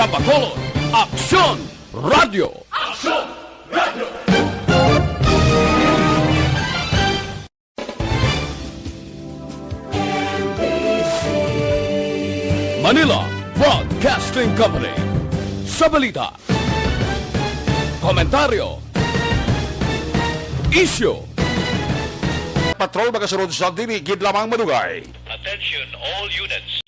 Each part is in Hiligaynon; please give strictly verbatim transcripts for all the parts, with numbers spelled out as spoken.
Bacolod, Aksyon Radio. Aksyon Radio. Manila Broadcasting Company. Sa balita, komentaryo, isyu. Patrol magasunod sa dili gid lamang madugay. Attention all units.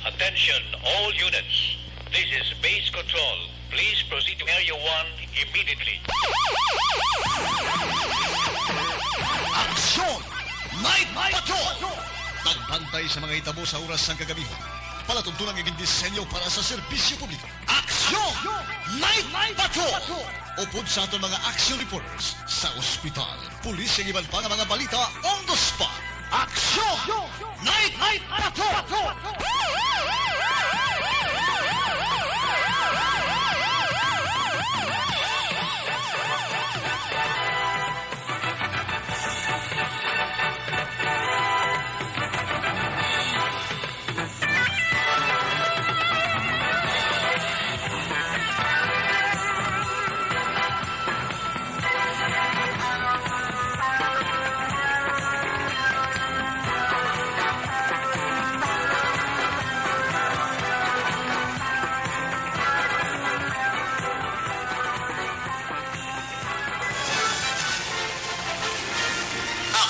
Attention all units. This is Base Control. Please proceed to Area one immediately. Aksyon! Night Patrol! Pagbantay sa mga hitabo sa oras sang kagabihon. Palatuntunan nga gindisenyo para sa serbisyo publiko. Aksyon! Night Patrol! Upod sa aton mga action reporters sa ospital, pulis, kag iban pa nga mga balita on the spot. Aksyon! Night Patrol!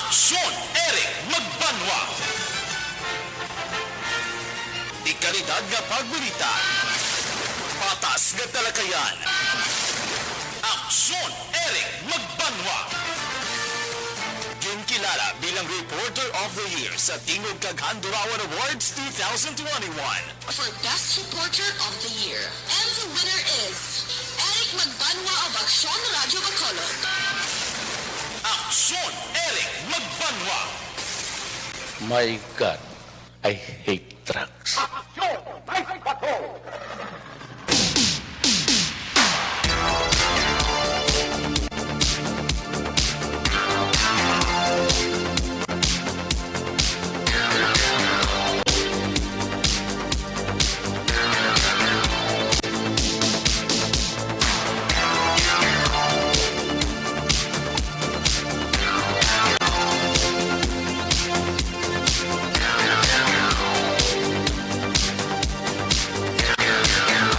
Aksyon, Eric Magbanwa. Dekalidad nga pagbalita. Patas nga talakayan. Aksyon, Eric Magbanwa. Ginkilala bilang Reporter of the Year sa Tingog kag Handurawan Awards two thousand twenty-one. For Best Reporter of the Year. And the winner is Eric Magbanwa of Aksyon Radio Bacolod. Aksyon, Eric Magbanwa. My God, I hate drugs.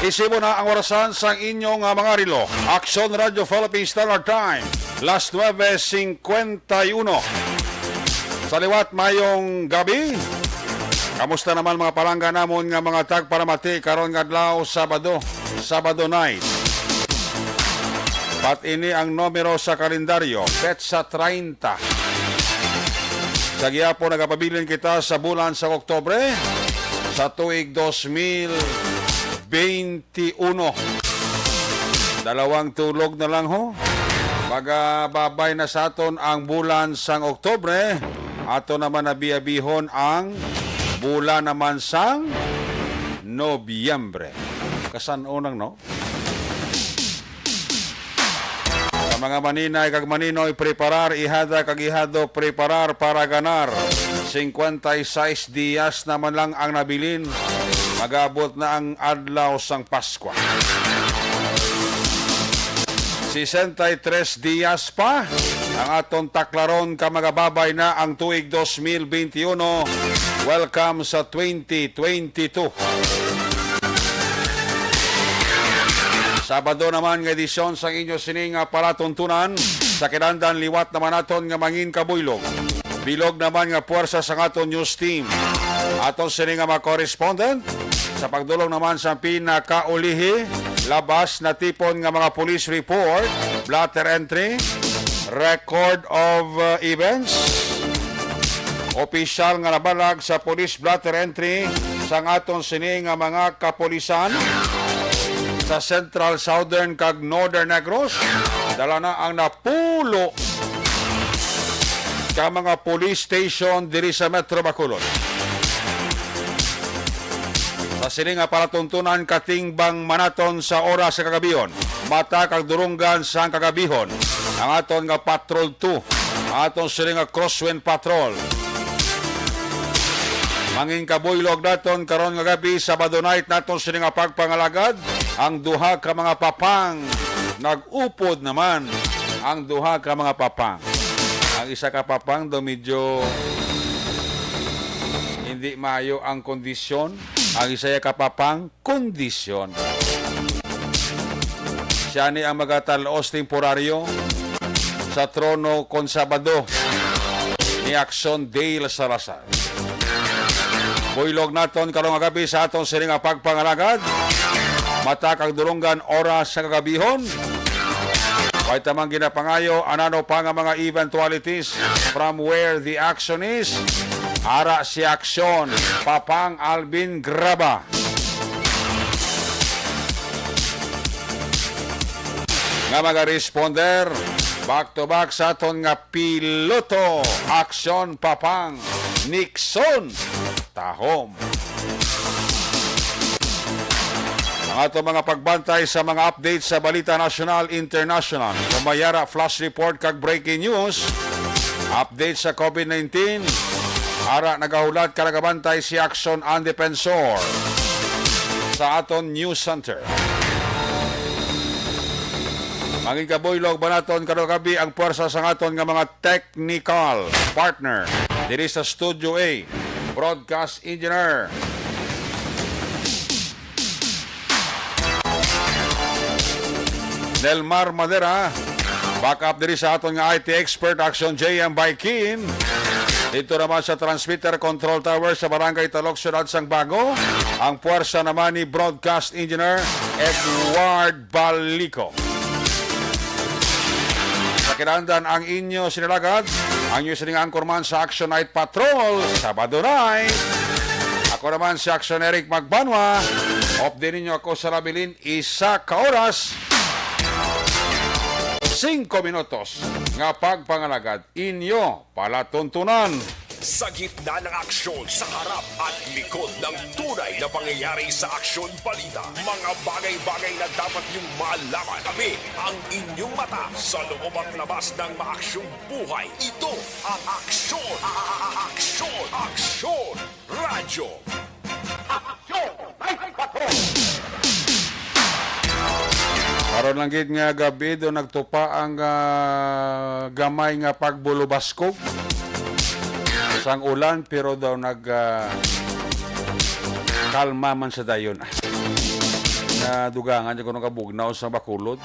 Isipon na ang orasan sang inyong, ah, mga relo. Aksyon Radio Philippines Standard Time, las nuebe cincuenta y uno. Sa liwat, mayong gabi. Kamusta naman, mga palangga namon nga mga tagparamati karon nga adlaw, Sabado, Sabado night? Pat ini ang numero sa kalendaryo, petsa treinta. Sa gihapon, nagapabilin kita sa bulan sa Oktubre sa tuig dos mil beinti uno. Dalawang tulog na lang, ho. Magababay na sa aton ang bulan sang Oktubre. Ato naman nabiabihon ang bulan naman sang Nobyembre. Kasan-o nang, no? Sa mga maninay kag maninoy, preparar, ihada kag ihado, preparar para ganar. Cincuenta y seis dias naman lang ang nabilin. Mag-abot na ang adlaw sang Paskwa. Sesenta y tres dias pa ang aton taklaron ka magababay na ang tuig dos mil beinti uno. Welcome sa twenty twenty-two. Sabado naman nga edisyon sang inyo sini nga palatuntunan. Sa kinahanglan, liwat naman naton nga mangin kabuylog. Bilog naman nga puwersa sang aton news team. Aton sini nga mga correspondent, sa pagdulong naman sa pinakaulihi, labas natipon nga mga police report, blotter entry, record of, uh, events, opisyal nga nabalag sa police blotter entry sang aton sini nga mga kapulisan sa Central, Southern, kag Northern Negros. Dala na ang napulo ka mga police station diri sa Metro Bacolod. Sa sini nga palatuntunan, katingbang man naton sa oras sa kagabihon, mata kag durunggan sang kagabihon, ang aton nga Patrol two, ang aton sini nga Crosswind Patrol. Ang inkabuylog naton karon nga gabi, Sabado night naton sini nga pagpangalagad, ang duha ka mga papang. Nag-upod naman ang duha ka mga papang. Ang isa ka papang daw medyo hindi maayo ang kondisyon. Ang isa ka papang, kondisyon. Siya ni ang magatal-os temporaryo sa trono kon Sabado ni Action Dale Salazar. Buylog naton karong gabi sa aton sini nga pagpangalagad. Matak ang dulunggan oras sa kagabihon. Way tamang ginapangayo, anano pa nga mga eventualities from where the action is. Ara si Aksyon, Papang Alvin Graba. Nga mga responder, back to back sa aton nga piloto, Aksyon Papang Nixon Tahom. Ang ato mga pagbantay sa mga update sa balita nasyonal, international, o may ara flash report kag breaking news, update sa COVID nineteen, ara nagahulat ka nagabantay si Action and Defensor sa aton News Center. Mangin kabuylog ba naton karong gabi ang puwersa sa aton nga mga technical partner diri sa Studio A, broadcast engineer Nelmar Madera, backup diri sa aton nga I T expert, Action J M Baikin. Dito naman sa transmitter control tower sa Barangay Talok, Siyudad sang Bago, ang puwersa naman ni broadcast engineer Edward Balico. Sa kinahanglan ang inyo sinalagad, ang inyo sining anchorman sa Action Night Patrol, Sabado Night. Ako naman si Action Eric Magbanwa. Update ninyo ako sa Rabilin, isa ka oras, singko minutos nga pagpangalagad inyo palatuntunan. Sa gitna ng aksyon, sa harap at likod ng tunay na pangyayari sa aksyon balita, mga bagay-bagay na dapat niyong malaman. Kami ang inyong mata sa loob at labas ng maaksyong buhay. Ito ang Aksyon, a- a- a- Aksyon, Aksyon Radyo. Aksyon Night Patrol. Karon lang gid nga gabi do nagtupa ang, ah, gamay nga pagbulubaskog sang ulan, pero daw nag, ah, kalma man sa dayon. Nadugangan siya kuno kabugnaw sa Bacolod.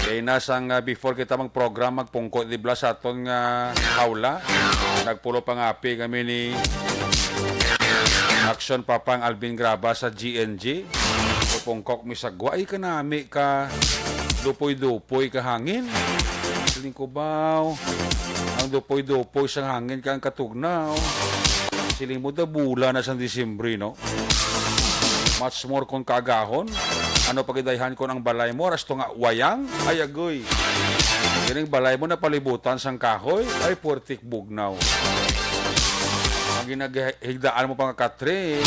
Kay na sang, ah, before kita mag-program, magpungko di bala sa aton nga hawla. Nagpulo pangapi kami ni Action Papang Alvin Graba sa G N G. Pungkok mi sa gwa, ay kanami ka dupoy-dupoy ka hangin. Siling ko, "Baw, ang dupoy-dupoy sang hangin ka ang katugnaw." Siling mo, da bula na sang Disyembre, no? Much more kung kaagahon. Ano pagidayhan kon ang balay mo, aras to nga wayang? Ay, agoy. Kining balay mo napalibutan sang kahoy? Ay, puwertik bugnaw. Ang ginagahigdaan mo pa nga katre,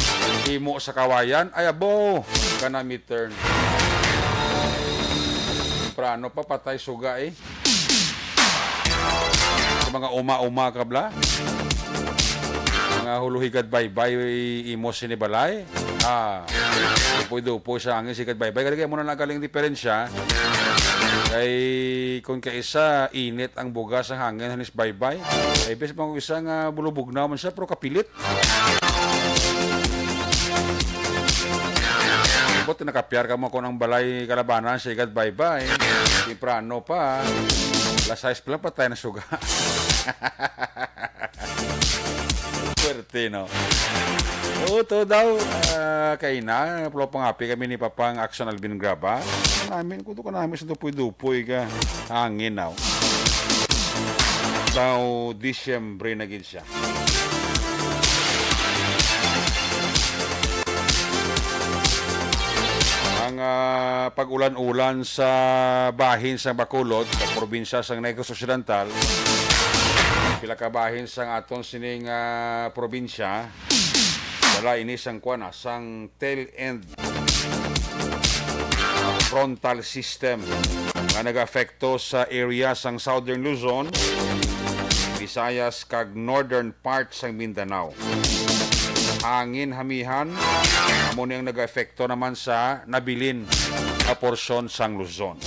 imo sa kawayan? Ay, abo! Kanami turn. Temprano pa, patay suga eh. Sa mga uma-uma ka bala, mga huluhigad baybay imo sini balay. Ah, dupoy-dupoy sa hangin, sigad baybay. Kaya mo na nagaling diferensya. Kay kung kaisa, init ang bugas ang hangin, hanis baybay. Ay, bes mo isa nga bulubog naman siya, pero kapilit. Buti nakapyar ka mo kung ang balay kalabanan, sigad baybay. Temprano pa. Alas sais pa lang, patay na suga. Swerte, no? Oo, to daw. Ah, kay na, pulo pangapi kami ni Papang Action Alvin Graba. Namin, kuto ka namin sa dupoy-dupoy ka. Hangin, now. Daw, Disyembre na gid siya. Ang, ah, pag-ulan-ulan sa bahin sa Bacolod, sa probinsya sa Negros Occidental, pila ka bahin sa aton sining, ah, probinsya, wala ini sang kuan, ah, sang tail end frontal system nga nag-apekto sa area sang Southern Luzon, B Visayas, kag northern part sang Mindanao. Hangin hamihan, amo ni ang nag-epekto naman sa nabilin nga porsyon sang Luzon.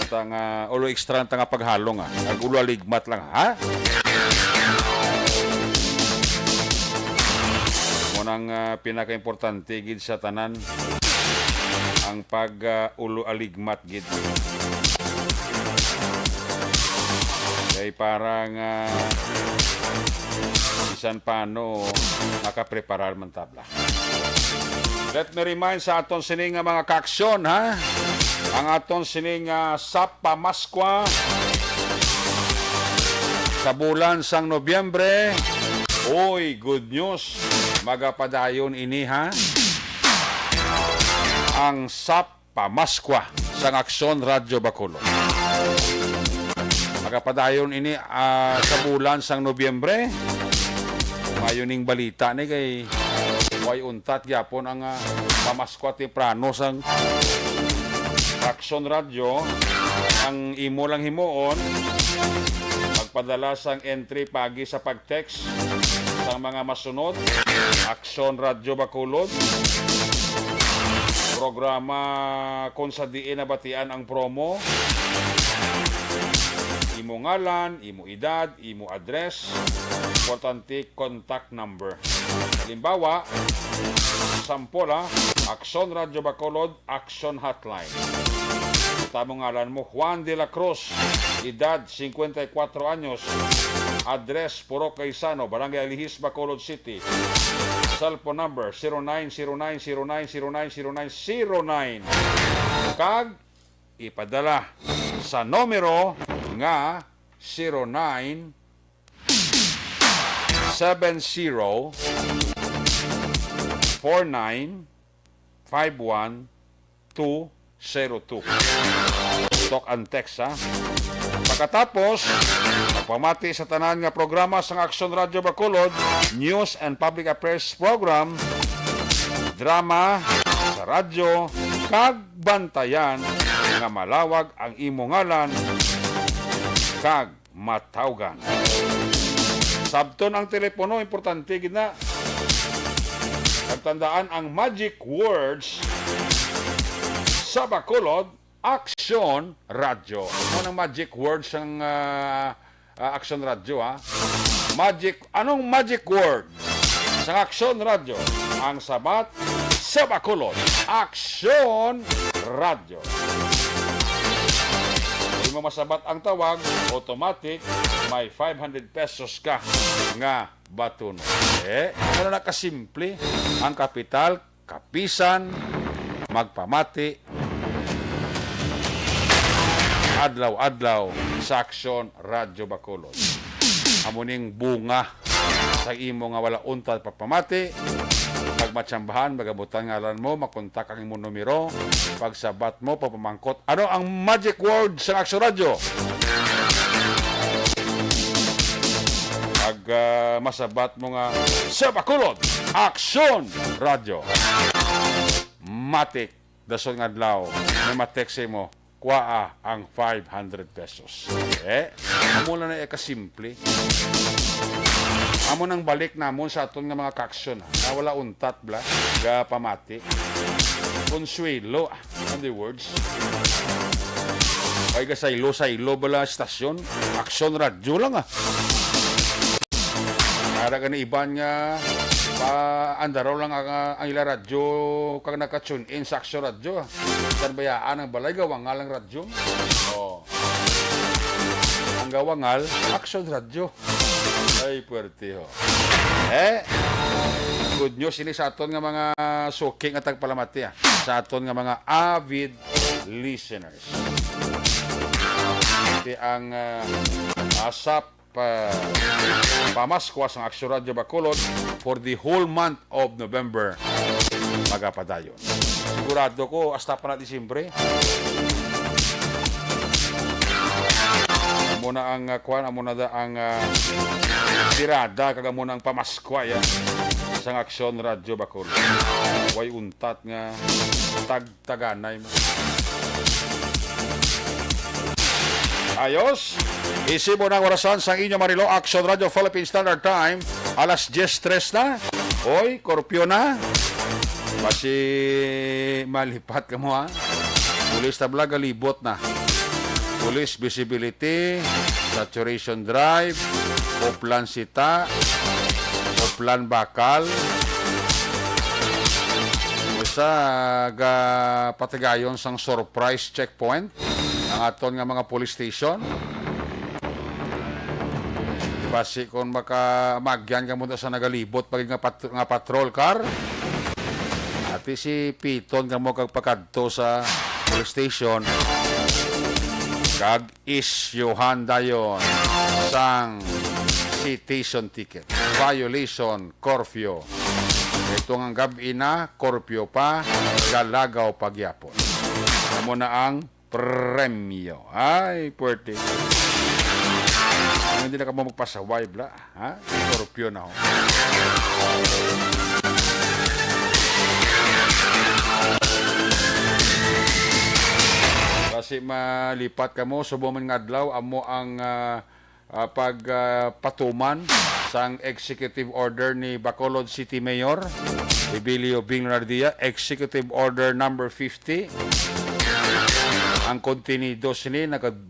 At ang, ah, ulo extra ang tanga paghalong, ah. Ang ulo aligmat lang, ha? Mo nang, ah, pinakaimportante gid sa tanan, ang pag, ah, ulo aligmat gid. Kay para nga bisan paano makapreparar man tabla. Let me remind sa aton sini nga mga kaaksyon, ha? Ang aton sini nga SAP Pamaskwa sa bulan sang Nobyembre. Uy, good news. Magapadayon ini, ha? Ang SAP Pamaskwa sang Aksyon Radyo Bacolod. Magapadayon ini, ah, sa bulan sang Nobyembre. Maayo ning balita ni kay way untat gyapon ang, ah, pamaskwa temprano sang Aksyon Radyo. Ang imo lang himuon, magpadala sang entry pagi sa pag-text sang mga masunod: Aksyon Radyo Bacolod, programa kung sa diin nabatian ang promo, imo ngalan, imo edad, imo address, importante, contact number. Halimbawa, sample, ha, Aksyon Radyo Bacolod, Aksyon Hotline. Tamo ngalan mo, Juan de la Cruz, edad, cincuenta y cuatro anyos, address, Purok Gaisano, Barangay Alihis, Bacolod City. Cellphone number, zero nine zero nine zero nine zero nine zero nine zero nine. Kag ipadala sa numero nga zero nine seven zero four nine five one two zero two. Talk and text, ha? Pagkatapos, magpamati sa tanan nga programa sang Aksyon Radyo Bacolod, news and public affairs program, drama sa radyo, kag bantayan nga malawag ang imo ngalan kag matawgan. Sabton ang telepono, importante gid na. Pagtandaan ang magic words sa Bacolod, Aksyon Radyo. Ano ang magic words sang, ah, ah, Aksyon Radyo, ha? Magic, anong magic word sang Aksyon Radyo? Ang sabat sa Bacolod, Aksyon Radyo. Kung mo masabat ang tawag, automatic may five hundred pesos ka nga batunon. Eh, ano na kasimple ang kapital, kapisan magpamati adlaw-adlaw sa Aksyon Radyo Bacolod. Amo ning bunga sa imo nga wala untat pagpamati. Pagmatsambahan, magabutan ngalan mo, makontak ang imo numero. Pagsabat mo, pagpamangkot, ano ang magic word sa Aksyon Radyo? Pag, ah, masabat mo nga, sa Bacolod, Aksyon Radyo. Matik, dason nga adlaw, may matext mo, kuhaa ang five hundred pesos. Eh, amo lang na kasimple. Amo nang balik namon sa aton nga mga kaaksyon, ha, nga wala untat bala, ga pamati. Consuelo, ah, in the words. Ay, ga saylo-saylo bala stasyon, Aksyon Radyo lang, ah. Para gani iban nga pa andaro lang ang, ang ila radyo kag naka-tune in sa Aksyon Radyo. San bayaan ang balay gawangal ang radyo? Oh. Ang gawangal, Aksyon Radyo. Ay, puwerte ho. Eh, good news ini sa aton nga mga suki nga tagpalamati, ah. Sa aton nga mga avid listeners. Ti ang, ah, ASAP pa, pamaskwa sang Aksyon Radyo Bacolod for the whole month of November. Magapadayon. Sigurado ko, hasta pa na Disyembre. Amo na ang, ah, kwan, amo na da ang, ah, tirada, kag amo na ang pamaskwa, ya, sang Aksyon Radyo Bacolod. Way untat nga tag taganay mo. Ayos. Isip mo na ang orasan sang inyo Marilo Action Radio Philippine Standard Time. Alas diyes tres na. Oy, korpyo na. Basi malipat ka mo, ha? Police tabla, galibot na. Police visibility, saturation drive, Oplan Sita, Oplan Bakal. Usa ga patigayon sang surprise checkpoint ang aton nga mga police station. Basi kung maka-, magyan ka mo sa nagalibot pa gid nga pat-, nga patrol car. Ati si Piton ka mo kag pakadto sa police station. Kag isyuhan dayon sang citation ticket, violation, curfew. Ito nga gab-i na, curfew pa, galagaw pa gyapon. Amo na ang premyo. Ay, puwerte. Ang hindi na ka mo magpasaway, bla. Ha? Curfew na, ho. Basi malipat ka mo, subong man nga adlaw, amo ang, ah, ah, pag, ah, patuman sang executive order ni Bacolod City Mayor Ebilio Bing Renardia, Executive Order number fifty. Ang kontenido sini nagadilian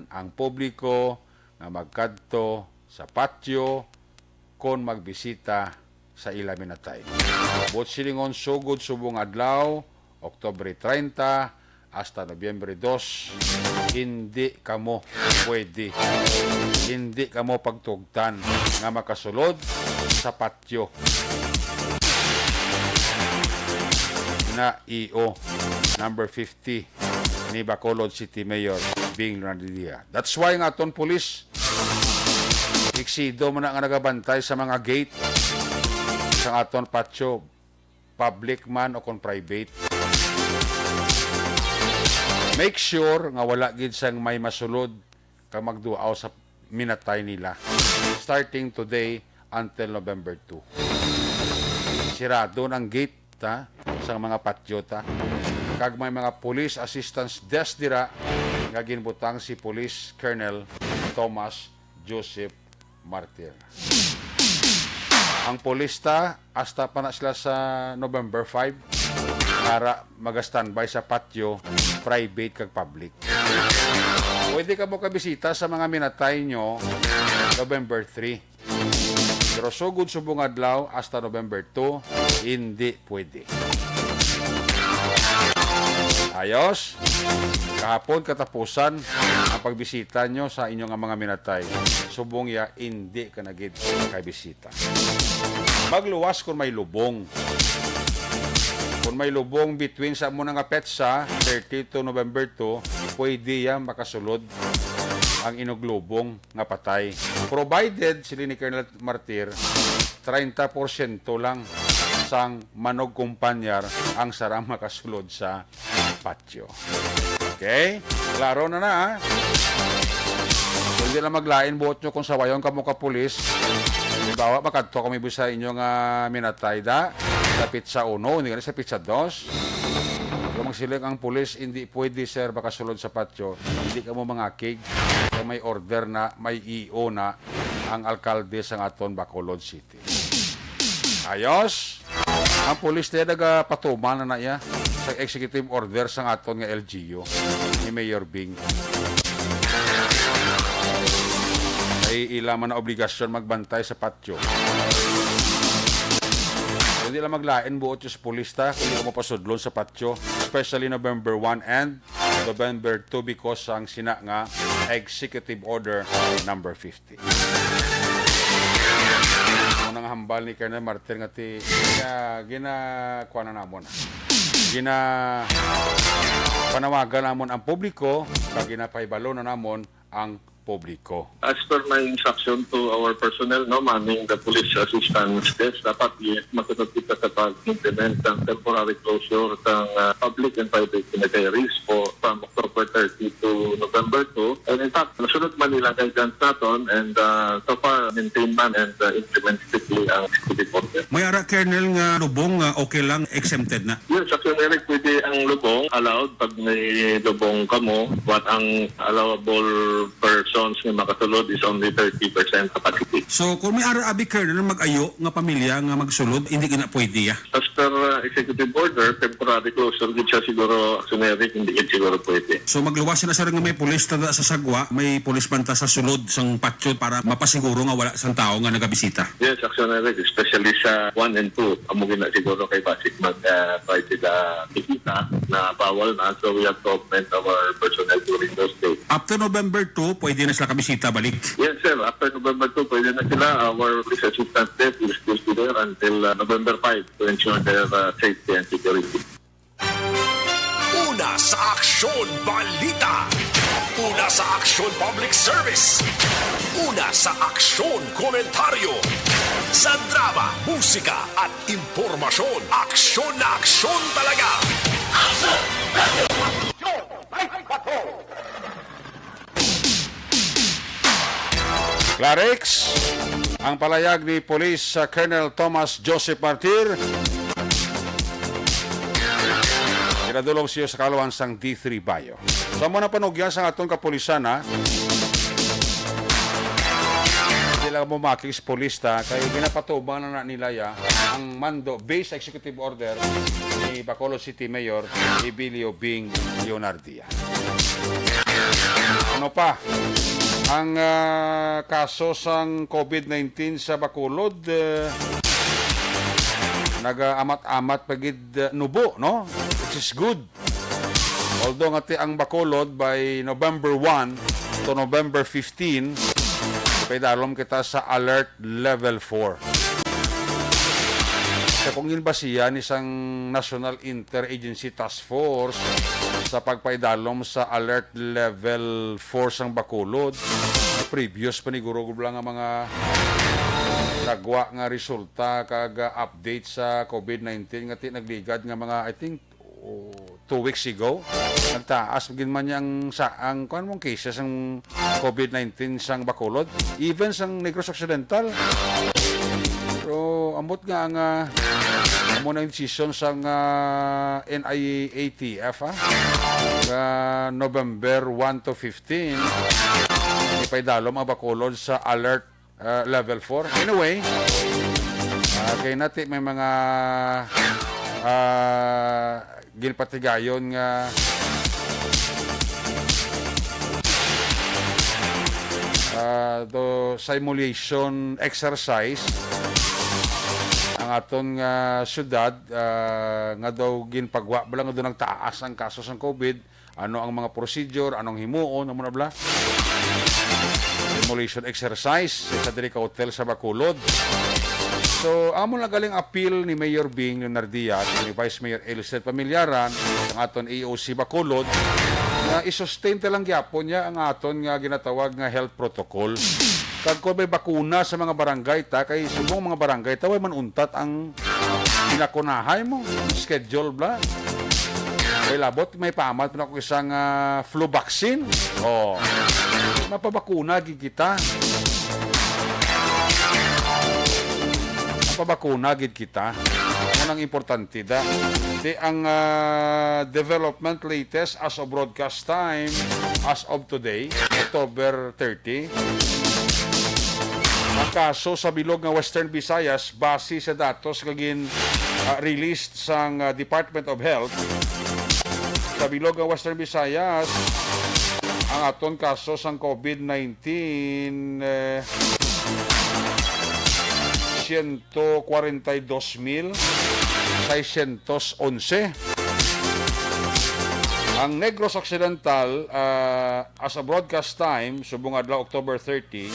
ang publiko nga magkadto sa patio kon magbisita sa ila minatay. Buot silingon, sugod subong adlaw, Oktubre treinta hasta Nobyembre dos, hindi kamo pwede, hindi kamo pagtugtan nga makasulod sa patio na E O number fifty ni Bacolod City Mayor Bing Renardia. That's why nga aton pulis, eksido man na nga nagabantay sa mga gate sa aton patio, public man o kon private. Make sure nga wala gid sang may masulod kag magduaw sa minatay nila, starting today until November two. Sirado ang gate, ta, sa mga patio, ta. Kag may mga police assistance desk dira nga ginbutang si Police Colonel Thomas Joseph Martir. Ang police, ta, hasta pa na sila sa November five para maga-standby sa patio, private kag public. Pwede kamo kabisita sa mga minatay nyo November three. Pero sugod subong adlaw hasta November two, hindi pwede. Ayos. Kahapon katapusan ang pagbisita nyo sa inyo nga mga minatay. Subong ya, hindi ka na gid kabisita. Magluwas kung may lubong. Kung may lubong between sa amo na nga petsa, thirty to November two, pwede ya makasulod ang inyong lubong nga patay. Provided, siling ni Colonel Martir, treinta porsyento lang sang manugkumpanyar ang sarang makasulod sa patio. Okay? Klaro na na, ha? Kung di lang maglain buot nyo kung sawayon kamo ka pulis, halimbawa, makadto kami sa inyo nga minatay da, sa petsa uno, hindi gani sa petsa dos. Kung magsiling ang pulis, "Hindi pwede, sir, makasulod sa patio," hindi kamo mangakig. Kay may order na, may E O na ang alkalde sa aton Bacolod City. Ayos. Ang pulis na nagapatuman na na iya sa executive order sa aton nga L G U ni Mayor Bing. Ay ila man na obligasyon magbantay sa patio. Kung di lang maglain buot yung sa pulis ta, kung di ka mapasudlon sa patio, especially November one and November two, because ang sina nga Executive Order number fifty. Amo nang hambal ni Colonel Martir nga ti, nga gina-, kuha na namon. Gina-, panawagan namon ang publiko, kag ginapahibalo na namon ang publiko. As per my instruction to our personnel, no, manning the police assistance desk, dapat i-, masunod kita sa pag-implement ng temporary closure ng, ah, public and private cemeteries po from October thirty to November two. And in fact, nasunod man nila guidance naton and, uh, so far maintain man and, uh, implement strictly ang executive order. May ara, Colonel, nga lubong nga okay lang, exempted na? Yes, actually, Eric, pwede ang lubong, allowed pag may lubong kamo, but ang allowable persons nga makasulod is only thirty percent capacity. So, kung may ara abi, Colonel, mag-ayo nga pamilya nga magsulod, hindi gina pwede, ah? As per, uh, executive order, temporary closure gid siya siguro, Sir Eric, hindi gid siguro pwede. So, magluwas na, sir, nga may pulis ta sa sagwa, may pulis man ta sa sulod sang patio para mapasiguro nga wala sang tao nga nagabisita? Yes, Action Eric, especially sa one and two. Amo gina siguro kay basic mag, uh, try sila bisita na bawal na. So, we have to augment our personnel during those days. After November two, pwede na sila kabisita balik? Yes, sir. After November two, pwede na sila. Our police assistance desk will still be there until, uh, November five to ensure their, uh, safety and security. Una sa Aksyon Balita. Una sa Aksyon Public Service. Una sa Aksyon Komentaryo. Sa drama, musika at impormasyon, aksyon na aksyon talaga. Clarex, ang palayag ni Police, uh, Colonel Thomas Joseph Martir, ginadulong siya sa kaluhan sang D three Bayo. Sa mga panugyan sa aton kapulisan, ha? Hindi lang mo makis polista, kay ginapatuman na, na nila ya ang mando based sa executive order ni Bacolod City Mayor Ebilio Bing Leonardia. Ano pa? Ang, ah, kaso sang COVID nineteen sa Bacolod, eh, nagaamat-amat pa gid, eh, nubo, no? Which is good. Although nga ti ang Bacolod by November one to November fifteen, paidalom kita sa alert level four. Sa kung ginbasihan ni sang National Interagency Task Force sa pagpaidalom sa alert level four sang Bacolod, previous pa ni guro bala nga mga nagwa nga resulta kag, ah, update sa COVID nineteen nga ti nagligad nga mga, I think, oh, two weeks ago, nagtaas gid man niya ang sa, ang, kuwan mong cases ang COVID nineteen sang Bacolod, even sang Negros Occidental. Pero ambot nga ang, ah, amo na yung decision sang, ah, N I A T F, ah, nga November one to fifteen, ipaidalom ang Bacolod sa alert, ah, level four. Anyway, ah, kay nati may mga, ah, ginpatigayon nga, ah, do simulation exercise ang aton nga syudad, ah, nga daw ginpagwa bala nga daw nagtaas ang kaso sang COVID. Ano ang mga procedure? Anong himuon? Amo na bala? Simulation exercise sa diri ka hotel sa Bacolod. So, amo na galing appeal ni Mayor Bing Leonardia at ni Vice Mayor Elizabeth Pamilyaran, ang aton A O C Bacolod, nga i-sustain ta lang gyapon niya ang aton nga ginatawag nga health protocol. Kag kung may bakuna sa mga barangay ta, kay subong mga barangay ta, way man untat ang pinakunahay mo, schedule bla. May labot, may paamat na ko isang, ah, flu vaccine. Oh. Mapabakuna gid kita. Mapabakuna gid kita. Ano nang importante da? Di ang, ah, development latest as of broadcast time, as of today, October thirty. Ang kaso sa bilog nga Western Visayas, base sa datos nga gin, ah, released sang, ah, Department of Health, sa bilog nga Western Visayas, ang aton kaso sang COVID nineteen, eh, siyento kwarenta y dos mil seiscientos onse. Ang Negros Occidental, ah, as a broadcast time, subong adlaw, October thirty,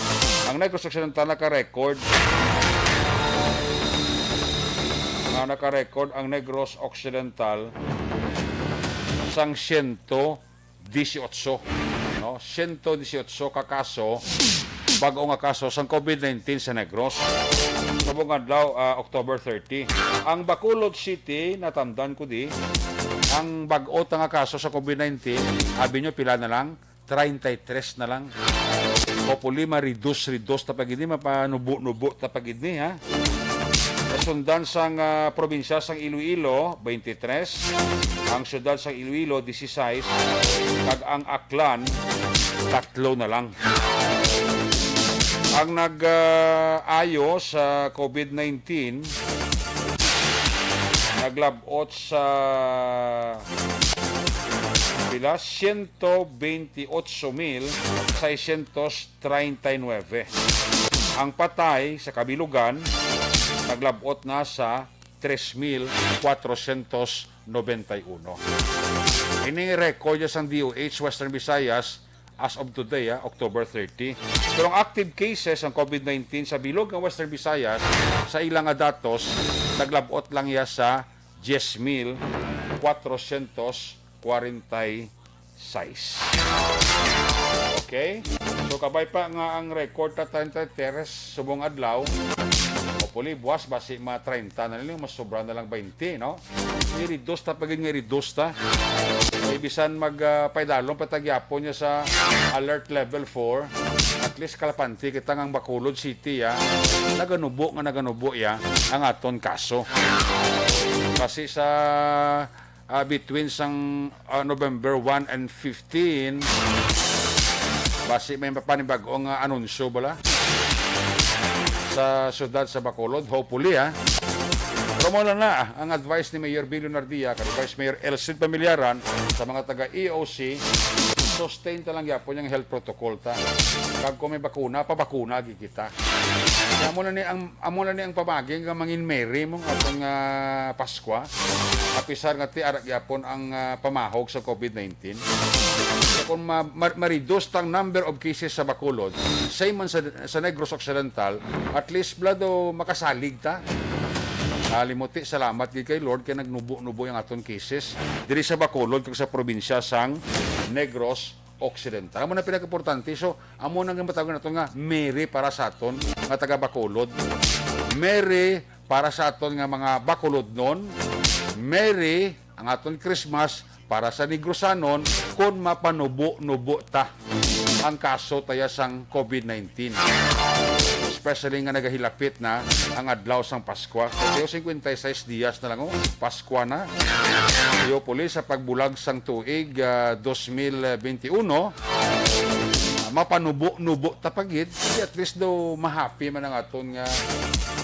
ang Negros Occidental naka-record, ah, naka-record ang Negros Occidental sang siyento disiotso, no? Siyento disiotso ka kaso, bag-o nga kaso sang COVID nineteen sa Negros. Subong adlaw, ah, October thirty. Ang Bacolod City, natamdan ko di, Ang bag-o ta nga kaso sa COVID nineteen, abi nyo, pila na lang? Treinta y tres na lang. Hopefully, ma-reduce, reduce ta pa gid ni, mapanubo-nubo ta pa gid ni, ha? Nasundan sang, ah, probinsya sang Iloilo, twenty-three, ang siyudad sang Iloilo, dieciséis, kag ang Aklan, tatlo na lang. Ang nag, ah, ayo sa COVID nineteen, naglab-ot sa pila? Ciento veintiocho mil seiscientos treinta y nueve. Ang patay sa kabilugan, naglab-ot na sa tres mil cuatrocientos noventa y uno. Ini record ya sang D O H Western Visayas as of today, ah, October thirty. Pero ang active cases sang COVID nineteen sa bilog nga Western Visayas, sa ila nga datos, naglab-ot lang ya sa diez mil cuatrocientos cuarenta y seis. Okay? So, kabay pa nga ang record ta treinta y tres subong adlaw, hopefully, buwas, basi ma treinta na lang, mas sobra na lang twenty, no? I-reduce ta pa gid nga i-reduce ta. Kay bisan mag, ah, paidalom pa ta gyapon niya sa alert level four, at least kalapante kita nga ang Bacolod City, ah, naganubo nga naganubo, ya, ang aton kaso. Basi sa, ah, between sang, ah, November one and fifteen, basi may panibag-o nga anunsyo bala sa syudad sa Bacolod, hopefully, ha. Pero mo lang na, ang advice ni Mayor Bill Leonardia kag Vice Mayor Elcid Pamillaran sa mga taga E O C, sustain ta lang gyapon yung health protocol ta. Kag kung may bakuna, pabakuna gid kita. Kaya amo na ni ang, amo na ni ang pamagi nga mangin merry mong atong, ah, Paskwa. Apisar nga ti ara gyapon ang, ah, pamahog sa COVID nineteen. So, kung ma-, ma-, ma-reduce tang number of cases sa Bacolod, same man sa, sa Negros Occidental, at least, bala daw, makasalig ta. Ah, limuti, salamat gid kay Lord kay nagnubo-nubo ang aton cases diri sa Bacolod kag sa probinsya sang Negros Occidental. Amo na pinakaimportante. So, amo na nga matawag naton nga merry para sa aton nga taga Bacolod. Merry para sa aton nga mga Bacolodnon. Merry ang aton Christmas para sa Negrosanon kon mapanubo-nubo ta ang kaso taya sang COVID nineteen. Especially nga nagahilapit na ang adlaw sang Paskwa. Pero cincuenta y seis dias na lang, oh, Paskwa na. Hopefully, sa pagbulag sang tuig, ah, dos mil veintiuno, ah, mapanubo-nubo ta pa gid. Di at least daw mahappy man ang aton nga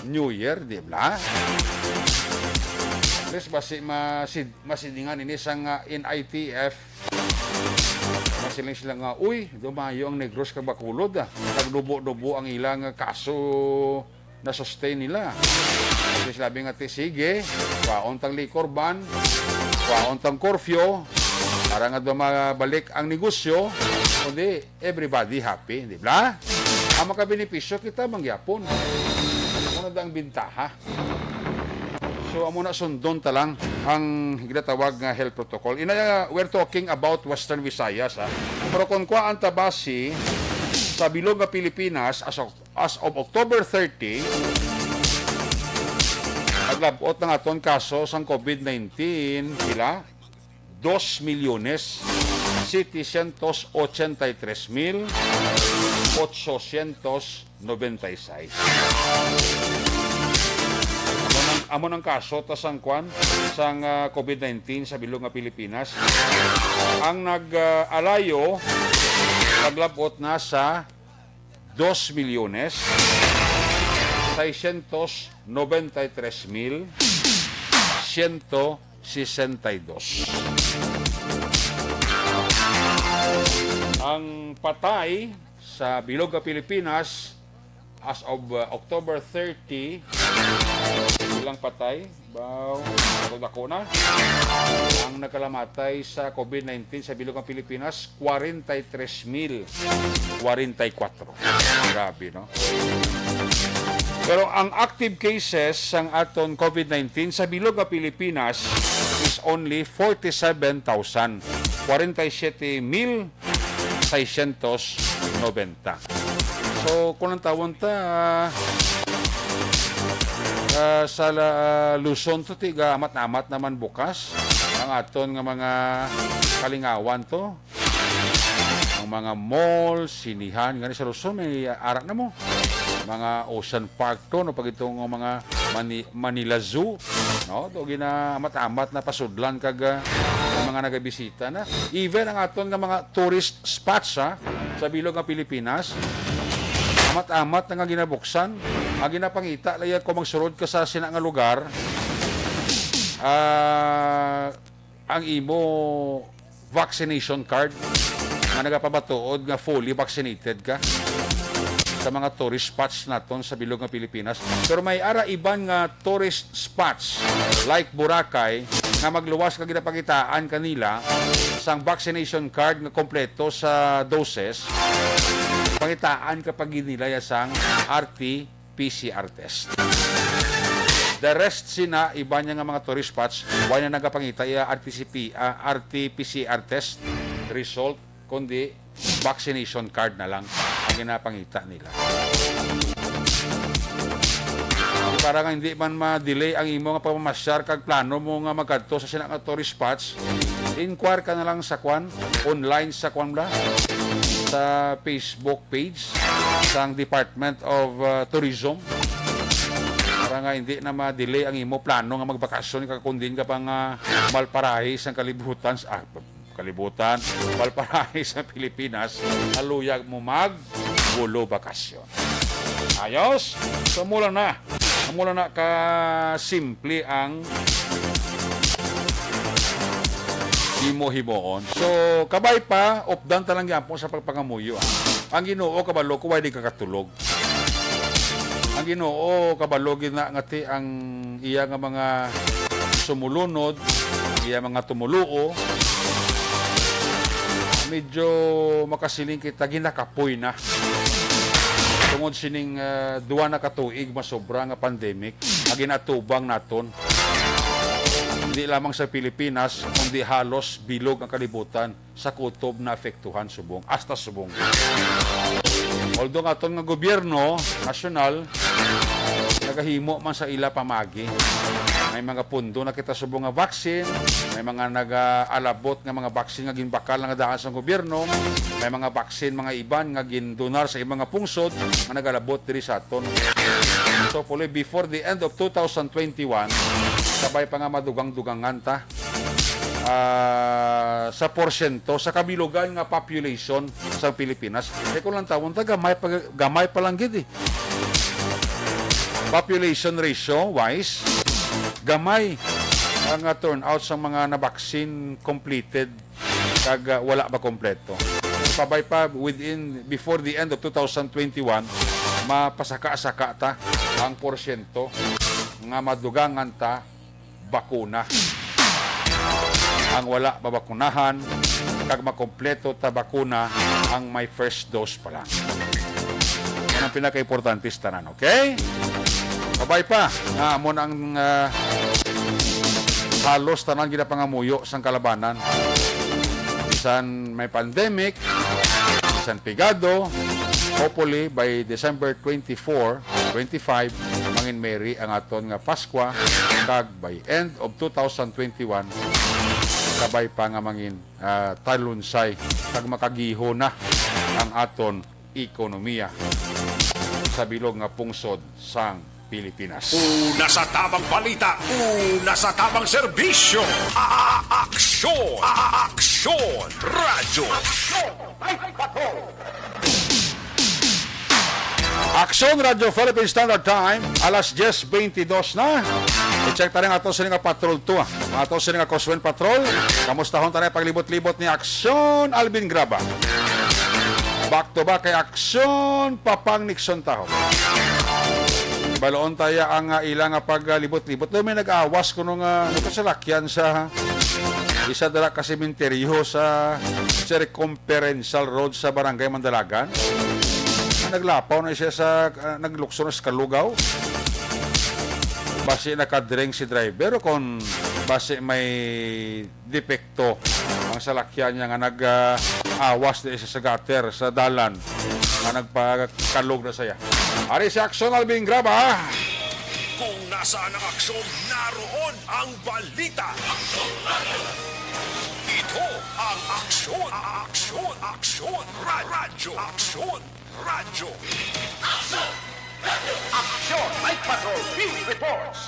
New Year, di ba? At least basi masid-, masidingan ini sang, ah, N I T F. Masiling sila nga, "Uy, dumayo ang Negros kag Bacolod, ah. Nagdubo-dubo ang ilang kaso na sustain nila." Kasi sila nga, "Ti, sige, kwaon tang liquor ban, kwaon tang curfew, para nga dumabalik ang negosyo, kundi everybody happy," di ba? Ang makabenepisyo kita mangyapon. Ano na ang bintaha? So, amo na, sundon ta lang ang ginatawag nga health protocol. Ina, we're talking about Western Visayas, ha. Pero kung kuhaan ta basi sa bilog nga Pilipinas, as of, as of October thirty, naglab-ot ang aton kaso sang COVID nineteen, pila? Dos milyones, setecientos ochenta y tres mil, ochocientos noventa y seis. Amo nang, amo nang kaso ta sang kwan, sang, ah, COVID nineteen sa bilog nga Pilipinas. Ang nag, ah, alayo, naglab-ot na sa dos milyones, seiscientos noventa y tres mil, ciento sesenta y dos. Ang patay sa bilog nga Pilipinas, as of, uh, October thirty, ilang patay? Baw, dako-dako na. Ang nagkalamatay sa COVID nineteen sa bilog nga Pilipinas, kwarenta y tres mil kwarenta y kwatro. Grabe, no? Pero ang active cases sang aton COVID nineteen sa bilog nga Pilipinas is only forty-seven thousand, kwarenta y siyete mil seiscientos noventa. So, kung ang tawon ta, ah, sa la-, Luzon to, tiga amat-amat naman bukas. Ah, aton nga mga kalingawan to. Ang mga mall, sinihan, gani sa Luzon may ara na mo. Mga Ocean Park to, no, pag itong mga Mani-, Manila Zoo, no? To gina-amat-amat na pasudlan kag, ah, ang mga nagabisita na. Even ang aton nga mga tourist spots, ha, sa bilog nga Pilipinas, amat-amat na nga ginabuksan. Ang ginapangita laya kung magsurod ka sa sina nga lugar, ah, ang imo vaccination card nga nagapamatuod nga fully vaccinated ka sa mga tourist spots naton sa bilog nga Pilipinas. Pero may ara iban nga tourist spots like Boracay nga magluwas ka ginapakitaan kanila sang vaccination card nga kompleto sa doses. Pangitaan ka pag nila ya sang R T P C R test. The rest sina iba niya nga mga tourist spots, wala na nagapangita iya R T C P, ah, R T P C R test result, kundi vaccination card na lang ang ginapangita nila. Di para nga hindi man ma-delay ang imo nga pagmamasyar kag plano mo nga magkadto sa sina nga tourist spots, inquire ka na lang sa kwan, online sa kwan bla, sa Facebook page sang Department of, uh, Tourism, para nga hindi na ma-delay ang imo plano nga magbakasyon ka, kundi ka pa nga malparahi sang kalibutan sa, ah, kalibutan, malparahi sa Pilipinas, haluyag mo mag bulo bakasyon. Ayos? So, mula na. Mula na ka simple ang imo himuon. So, kabay pa, updan ta lang gyapon sa pagpangamuyo, ah. Ang Ginoo kabalo ko, way di kakatulog. Ang Ginoo kabalo gid na nga ti ang iya nga mga sumulunod, iya mga tumuluo, medyo makasiling kita ginakapoy na. Tungod sining, ah, duha na ka tuig masobra nga pandemic nga ginatubang naton, hindi lamang sa Pilipinas, kundi halos bilog ang kalibutan sa kutob naapektuhan subong, hasta subong. Although ang aton nga gobyerno nasyonal nagahimo man sa ila pamagi, may mga pundo na kita subong nga vaccine, may mga nagaalabot nga mga vaccine nga ginbakal na nga daan sa gobyerno, may mga vaccine mga iban nga gindonar sa ibang nga pungsod nga nagalabot diri sa aton. So, hopefully, before the end of two thousand twenty-one, kabay pa nga madugang-dugangan ta, ah, sa porsyento sa kabilugan nga population sa Pilipinas. Kay kung lang tawon ta, gamay pa, gamay pa lang gid, eh. Population ratio wise, gamay ang, ah, turnout sa mga na-vaccine completed kag, ah, wala ba kompleto. Kabay pa, within, before the end of two thousand twenty-one, mapasaka-saka ta ang porsyento nga madugangan ta bakuna ang wala mabakunahan, kag makompleto ta bakuna ang may first dose pa lang. Yan ang pinaka-importante sa tanan, okay? Kabay pa nga amo na ang, ah, halos tanan ginapangamuyo sang kalabanan. Bisan may pandemic, bisan pigado, hopefully by December twenty-four, twenty-five, mangin merry ang aton nga Paskwa, kag by end of two thousand twenty-one, kabay pa nga mangin, ah, talunsay kag makagiho na ang aton ekonomiya sa bilog nga pungsod sang Pilipinas. Una sa tamang balita, una sa tamang serbisyo. A-, a-, aksyon! A-, a-, aksyon! Radyo Aksyon! Aksyon Radyo Philippine Standard Time, alas diyes beintidos na. I-check ta rin ato sini nga patrol to, ah. Ato sini nga Coswen Patrol. Kamustahon ta rin paglibot-libot ni Aksyon Alvin Graba. Back to back kay Aksyon Papang Nixon Taho. Baloon taya ang, ah, ila nga paglibot-libot. Doon may nag-awas kuno nga nagpasalakyan sa isa dala ka sementeryo sa Circumferential Road sa Barangay Mandalagan. Naglapaw na siya sa, ah, naglukso na sa kalugaw. Basi nakadrink si driver o kung basi may depekto ang salakyan niya nga nag, ah, awas di sa, sa gutter, sa dalan, nga nagpakalog na saya. Ari si Aksyon Alvin Graba, ha? Kung nasaan ang aksyon, naroon ang balita. Ito ang Aksyon, Aksyon, Aksyon, Ra- Radyo, Aksyon, Radyo. Aksyon! Aksyon! Night Patrol Field Reports!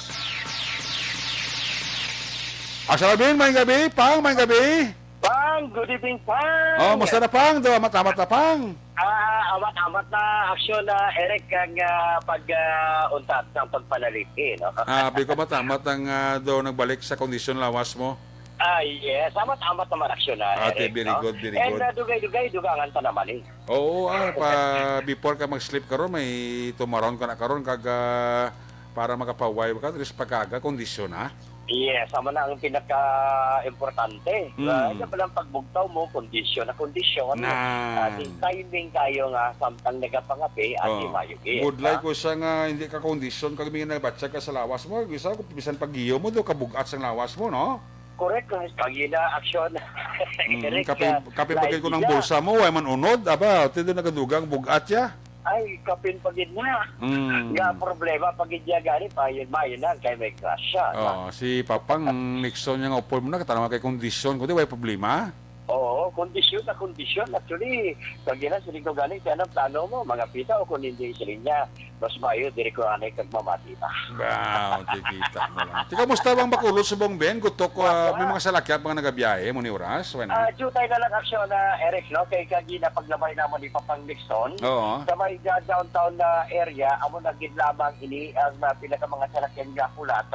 Aksyon Alvin, maayong gabi. Pang, maayong gabi. Pang, good evening, Pang. Oh, musta na, Pang? Do, amat-amat na, Pang. Ah, amat-amat na aksyon na, Eric, ang, ah, pag, ah, untat sang pagpanaliti, no? Ah, bi ko amat-amat ang, ah, do nagbalik sa kondisyon lawas mo. Ah, yes, amat-amat naman aksyon na, Ah, okay, Eric, very no? good, very And, good. ah, dugay-dugay, dugangan pa naman, eh. Oo, ah, pa, before ka mag-sleep karon, may tumaron ka na karon, kag, ah, para makapahuway ka, at least pagkaga, kondisyon, ha? Yes, amo na ang pinaka-importante. Mm. Ah, sa palang pagbugtaw mo, kondisyon na kondisyon. Na. Ah, di timing kayo nga samtang nagapangape, at Oh. di mayo gid, Budlay ha? Ko siya nga hindi ka kondisyon, kag may nabatsag ka sa lawas mo, bisa ko, bisan pag-iyo mo, do kabug-at sang lawas mo, no? Correct, kag ina aksyon. Mm, Correct kape, ka. kape Right, bagay ko ng yeah. Bulsa mo, way man unod, aba, tido nagadugang bug-at ya. Ay, kapin pa gid na. Mm. Nga problema pa gid niya gani, pa yun, mayo na, kay may crush siya, na. Oh, si Papang Nixon niya nga upol mo na, katanaw kay kondisyon, kundi way problema. Oo, kondisyon na kondisyon. Actually, pag yun na, siling ko gani, kaya ang plano mo, mga pita o kung hindi, siling niya, mas mayo, diri ko anay kag mamati pa. Wow, tikita mo lang. Tika, musta bang Bacolod, Subong, Ben? Gutok, ah, may Wala. mga salakyan pa nga nagabiyahe mo ni oras? Wala. Ah, jutay na lang aksyon na, Eric, no? Kay kagina paglabay namon ni Papang Nixon, Oo. sa may, ah, downtown na area, amo na gid lamang ini ang, ah, pila ka mga salakyan nga pulat.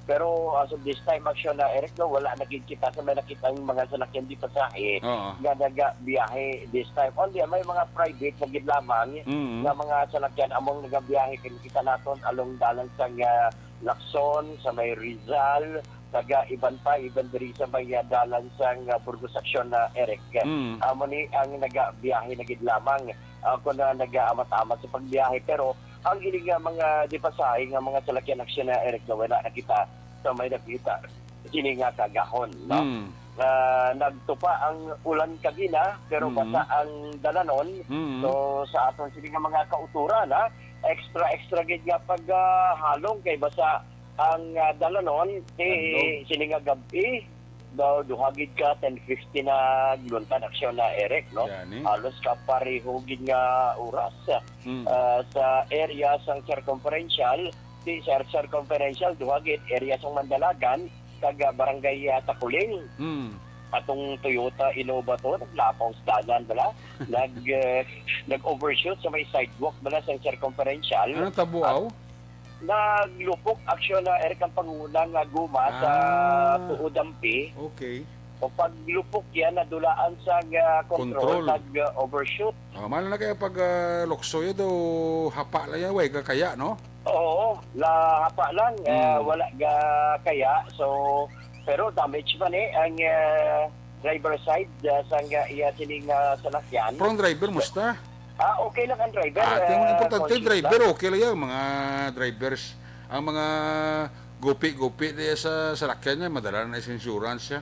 Pero as of this time, aksyon na, Eric, no, wala na gid kita sa may nakitang mga salakyan di pasahe Oo. nga nagabiyahe this time. Only, may mga private na gid lamang Mm. nga mga salakyan among nagabiyahe kay nakita naton along dalan sang, ah, Lacson, sa may Rizal, taga iban pa, iban diri sa may, ah, dalan sang, ah, Burgos aksyon na, Eric. Mm. Amo ni ang nagabiyahe na gid lamang, ah, kung na nagaamat-amat sa pagbiyahe. Pero ang ini nga mga di pasahe nga mga salakyan aksyon na, Eric, na wala nakita sa may nakita sini nga kagahon, no? Mm. Ah, nagtupa ang ulan kagina, pero Mm. basa ang dalanon. Mm. So, sa aton sini nga mga kauturan, ha, extra, extra gid nga pag, ah, halong kay basa ang, ah, dalanon, eh, Tandog. sini nga gab-i, daw duha gid ka ten fifty na gluntad aksyon na, Eric, no? Gani. Halos kapareho gid nga oras, Mm. ah, sa area sang circumferential, si Sir Circumferential, duha gid, area sang Mandalagan, kag, ah, Barangay, ah, Takuling. Mm. Atong Toyota Innova to, naglapaw sa dalan bala. Nag, eh, nag-overshoot sa may sidewalk bala sa Circumferential. Anong tabuaw? At naglupok, aksyon na, Eric, ang panguna nga guma sa Ah. Tuod Ampi. Okay. O paglupok yan, nadulaan sa, ah, control, Control. nag, ah, overshoot. Ah, mahal na kaya pag, ah, lukso yun, do hapa lang yan, way kakaya, no? Oo, lahapa lang, ah, Mm. wala ga kaya. So, pero damage man eh ang, ah, driver side, ah, sang, ah, iya sining, ah, salakyan. Pero ang driver, musta? Ah, okay lang ang driver, Ah, tingnan mo, ah, importante, conscious driver, lang. Okay lang yan. Mga drivers, ang mga gupi-gupi diya sa salakyan niya, madala na sa insurance siya.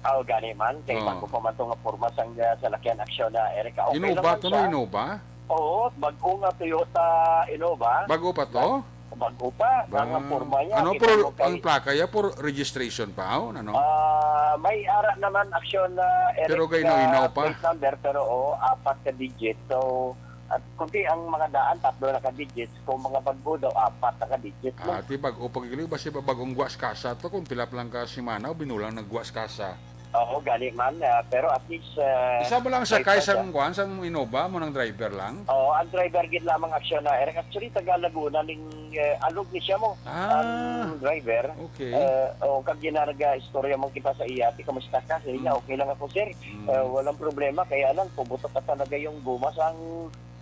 Ah, gani man. Kay Oo. bago pa man to nga porma sang, ah, salakyan aksyon na, Eric, ah, okay lang Innova man to, no? siya. Innova? Oo, bag-o nga Toyota Innova. Bag-o pa to? Bag-o pa. Ba-, Ang porma niya, ano, kita pero mo kay ang plaka niya, for registration pa, oh, ano? Ah, may ara naman aksyon na, Eric, Pero kay na Inoino pa. plate number, pero, oh, apat ka digit. So, at kundi ang mga daan, tatlo na ka digits. Kung mga bag-o daw, apat na ka digit, no? Ah, ti bag-o pa gid, basi ba bag-ong guwas kasa to, kung pila pa lang ka semana, o binulang nagguwas kasa. Oo, gani man, ah, pero at least, ah, Isa mo lang may sakay pag- sang kuwan, sang Innova mo nang driver lang? Oo, ang driver gid lamang aksyon na, Eric. Actually, taga Laguna ning, eh, alog ni siya mo. Ah, Ang driver. okay. Eh, o, kag ginarga, istorya mo kita sa iya, ti, "Kamusta ka?" Sa iya, Mm. "Okay lang ako, sir. Mm. Eh, walang problema, kaya lang, pumutok ka talaga yung guma sa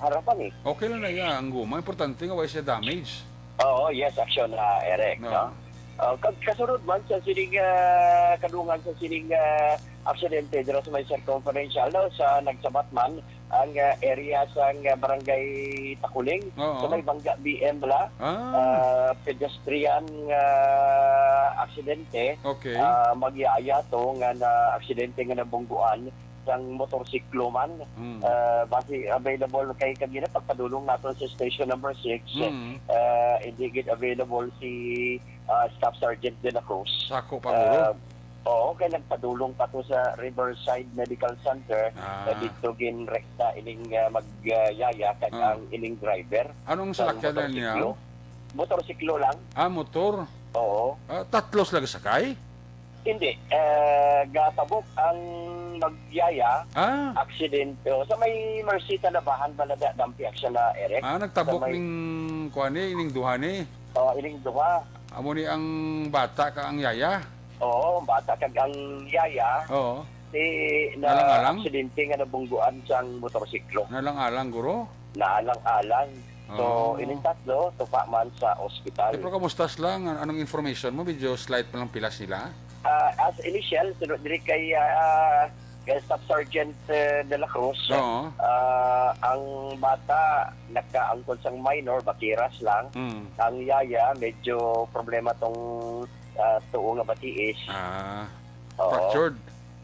harapan, eh." Okay lang na iya, ang guma. Importante nga, wala siya damage. Oo, yes, aksyon na, Eric, No. no? Oh, kag kasunod man sa sining, ah, kadungan sa sining, ah, aksidente dira sa may circumferential, no, sa nagsabat man ang, ah, area sa, ah, barangay Takuling, Oo. sa may Bangga B M bala, Ah. ah, pedestrian, ah, aksidente, Okay. ah, magyaya to nga na aksidente nga nabungguan sang motorsiklo man. Mm. Ah, basi available kay kagina pagpadulong nato sa station number six, Mm. ah, hindi gid available si, ah, Staff Sergeant De La Cruz. Sako pa, guro. Ah, oo, kay nagpadulong pa to sa Riverside Medical Center, Ah. na dito ginrekta ining, ah, mag, ah, yaya kag Ah. ang ining driver Anong sa salakyan na niya? motorsiklo. Motorsiklo lang. Ah, motor? Oo. Ah, tatlo sila gasakay? Hindi. Eh, gatabok ang magyaya, Ah. aksidente. O, sa may Mercita Labahan, Balada, Dampi, Aksyon na, Eric. Ah, nagtabok Sa may ning kuan ni, ning duha ni? Oh, ining duha. Amo ni ang bata ka ang yaya? Oo, ang bata kag ang yaya. Oo. Si, na Alang-alang? aksidente nga nabungguan sang motorsiklo. Nalang-alang, guro? Naalang-alang. So, Oh. ining tatlo, tupa man sa ospital. Eh, pero kamusta sila? Nga, anong information mo? Medyo slight pa lang pilas nila? Ah, as initial, sunod diri kay, ah, kay Staff Sergeant, eh, De La Cruz, Oo. ah, ang bata nagkaangkon sang minor, bakiras lang. Mm. Ang yaya, medyo problema tong, ah, tuo nga batiis. Ah, Oo. fractured?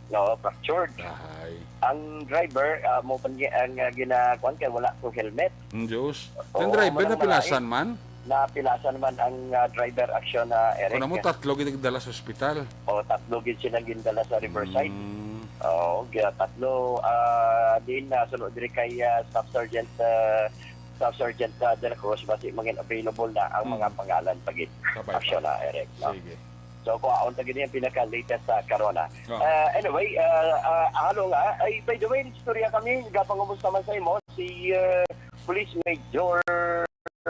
Oo, fractured. Ahay. Ang driver, ah, mo pa niya ang, ah, ginakuan kay wala to helmet. Ang Diyos. Oo, Ang driver, manang napilasan malain. man? Napilasan man ang, ah, driver aksyon na, Eric. Kung mo, tatlo gid nagdala sa ospital. O, tatlo gid sila gindala sa Riverside. Mm. Oo, gina-, tatlo, ah, din, ah, sunod diri kay, ah, Staff Sergeant, ah, Staff Sergeant, ah, De La Cruz, basi mangin available na ang Mm. mga pangalan pa gid. Sabay pa. Aksyon na, Eric, no? Sige. So, kuhaon ta gid yung pinaka-latest sa karona. Oh. Ah, anyway, ah, ah, halo nga. Ay, by the way, istorya kami, gapangumusta man sa imo, si, ah, Police Major,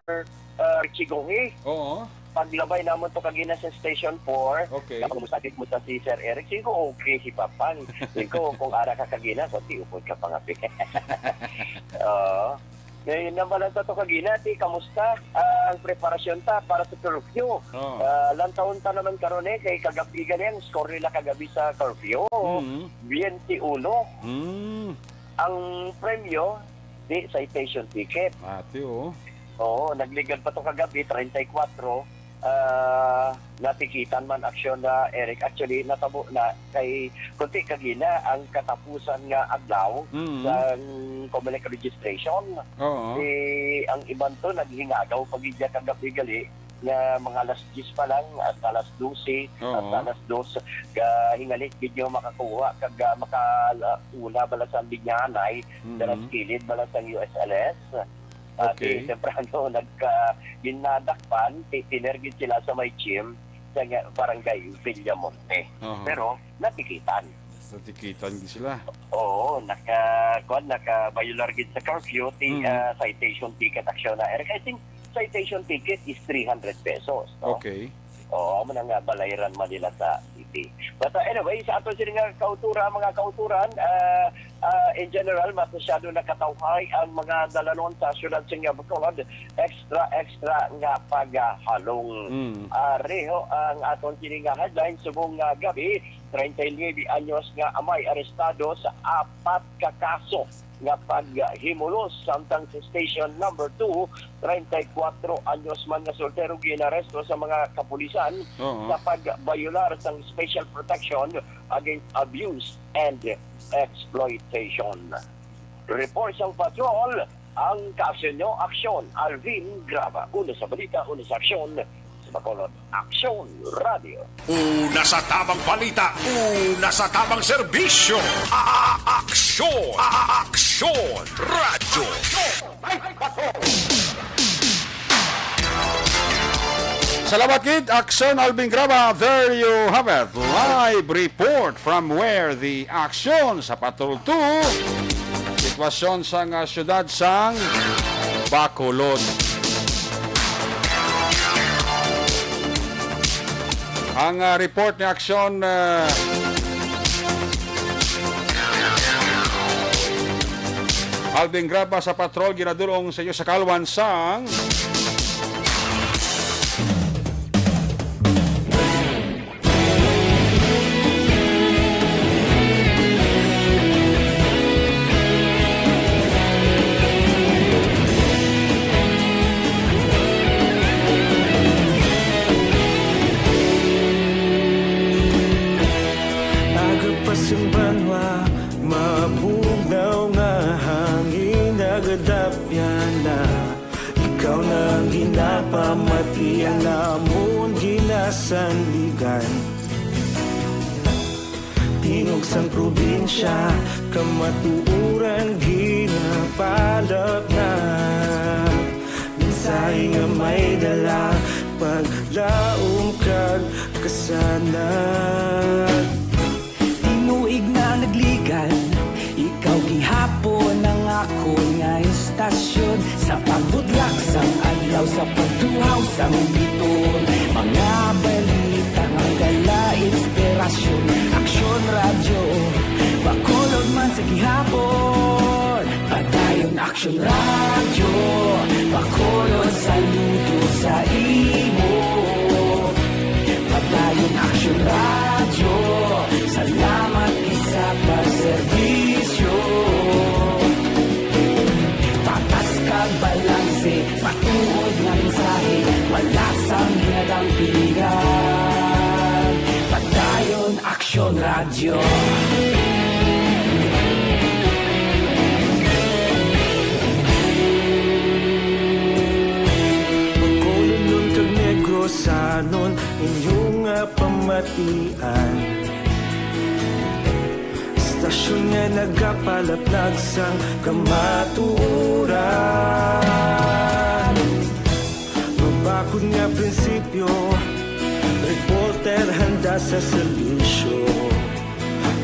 ah, Richie Gohi. Oo. Paglabay namon to kagina sa Station four. Okay. Gapangumusta, kumusta si Sir Eric? Singko, okay si Papan. Singko, kung ara ka kagina, kunti upod ka pangapi. Oo. Ngayon naman lang sa to kagina, ti, kamusta, ah, ang preparasyon ta para sa curfew? Oh. Ah, lantawon ta naman karon, eh, kay kagabi gani ang score nila kagabi sa curfew. Mm. Biyente uno. Mm. Ang premyo, di, citation ticket. Ati, oh. Oo, nagligad pa to kagabi, treinta y cuatro. Ah, natikitan man aksyon na, Eric. Actually, natabo na kay kunti kagina ang katapusan nga adlaw Mm. sa Comelec registration. Oo. Eh, ang iban to naghingagaw pa gid kagabi gali nga mga alas diyes pa lang at alas dose Oo. at alas dos, ka hingalit gid nyo makakuha kag, ah, makauna bala sa Binyanay, Mhm. sa kilid bala sa U S L S. Ati, Okay. temprano nagka-, ginadakpan, ti-, tiner gid sila sa may gym sa nga-, barangay Villamonte. Aha. Pero natikitan. Natikitan gid sila. Oo, naka-, kuwan, naka-violar gid sa curfew, ti-, Mm. ah, citation ticket aksyon na. And I think citation ticket is three hundred pesos, no? Okay. Oo, amo na nga balayran man nila sa city. But, uh, anyway, sa ato sini nga kauturan, mga kauturan, uh, uh, in general, masyado nakatawhay ang mga dalanon sa siyudad sa Bacolod. Extra, extra nga paghalong. Mm. Uh, reho ang aton sini nga headline subong nga gabi, treinta y nueve anyos nga amay arestado sa apat ka kaso nga paghimulos, samtang sa station number two, treinta y cuatro anyos man nga soltero ginaresto sa mga kapulisan Oo. sa pagbayolar sang special protection against abuse and exploitation. Report sang patrol, ang Kaaksyon Nyo, Aksyon, Alvin Graba. Una sa balita, una sa aksyon, sa Bacolod, Aksyon Radio. Una sa tamang balita, una sa tamang serbisyo. A-, a-, aksyon, a-, a-, aksyon, radyo. Salamat gid, Aksyon Alvin Graba. There you have it. Live report from where the action sa Patrol two. Sitwasyon sa nga siyudad sang Bacolod. Ang, ah, report ni Aksyon, ah, Alvin Graba sa Patrol, ginadulong sa iyo sa kalwan sang Aga pa sing banwa, ma- Namon ginasandigan, tingog sang probinsya, kamatuoran ginapalapnag. Mensahe nga may dala, paglaom kag kasanag. Tinuig na nagligan, ikaw gihapon ang akon nga istasyon. Sa pagbudlak sang adlaw, sa pagtuhaw sang bituon, mga balita nga dala inspirasyon. Aksyon Radyo, Bacolod man sa gihapon. Padayon Aksyon Radyo, Bacolod saludo sa imo. Padayon Aksyon Radyo, salamat gid sa pagserbisyo. Patas kag balanse, matuod nga mensahe, wala sang ginadampigan. Padayon Aksyon Radyo. Bacolodnon kag Negrosanon, inyo nga pamatian. Istasyon nga nagapalapnag sang kamatuoran. Mabakod nga prinsipyo, reporter handa sa serbisyo.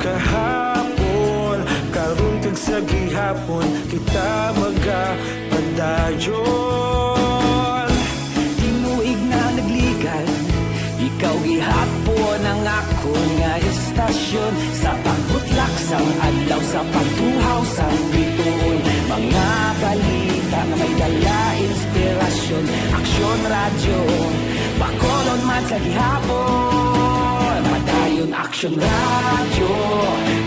Kahapon, karon kag sa gihapon, kita magapadayon. Tinuig na nagligan, ikaw gihapon ang akon nga istasyon. Sa pagbutlak sang adlaw, sa pagtuhaw sang bituon, mga balita nga may dala inspirasyon. Aksyon Radyo, Bacolod man sa gihapon. Padayon Aksyon Radyo,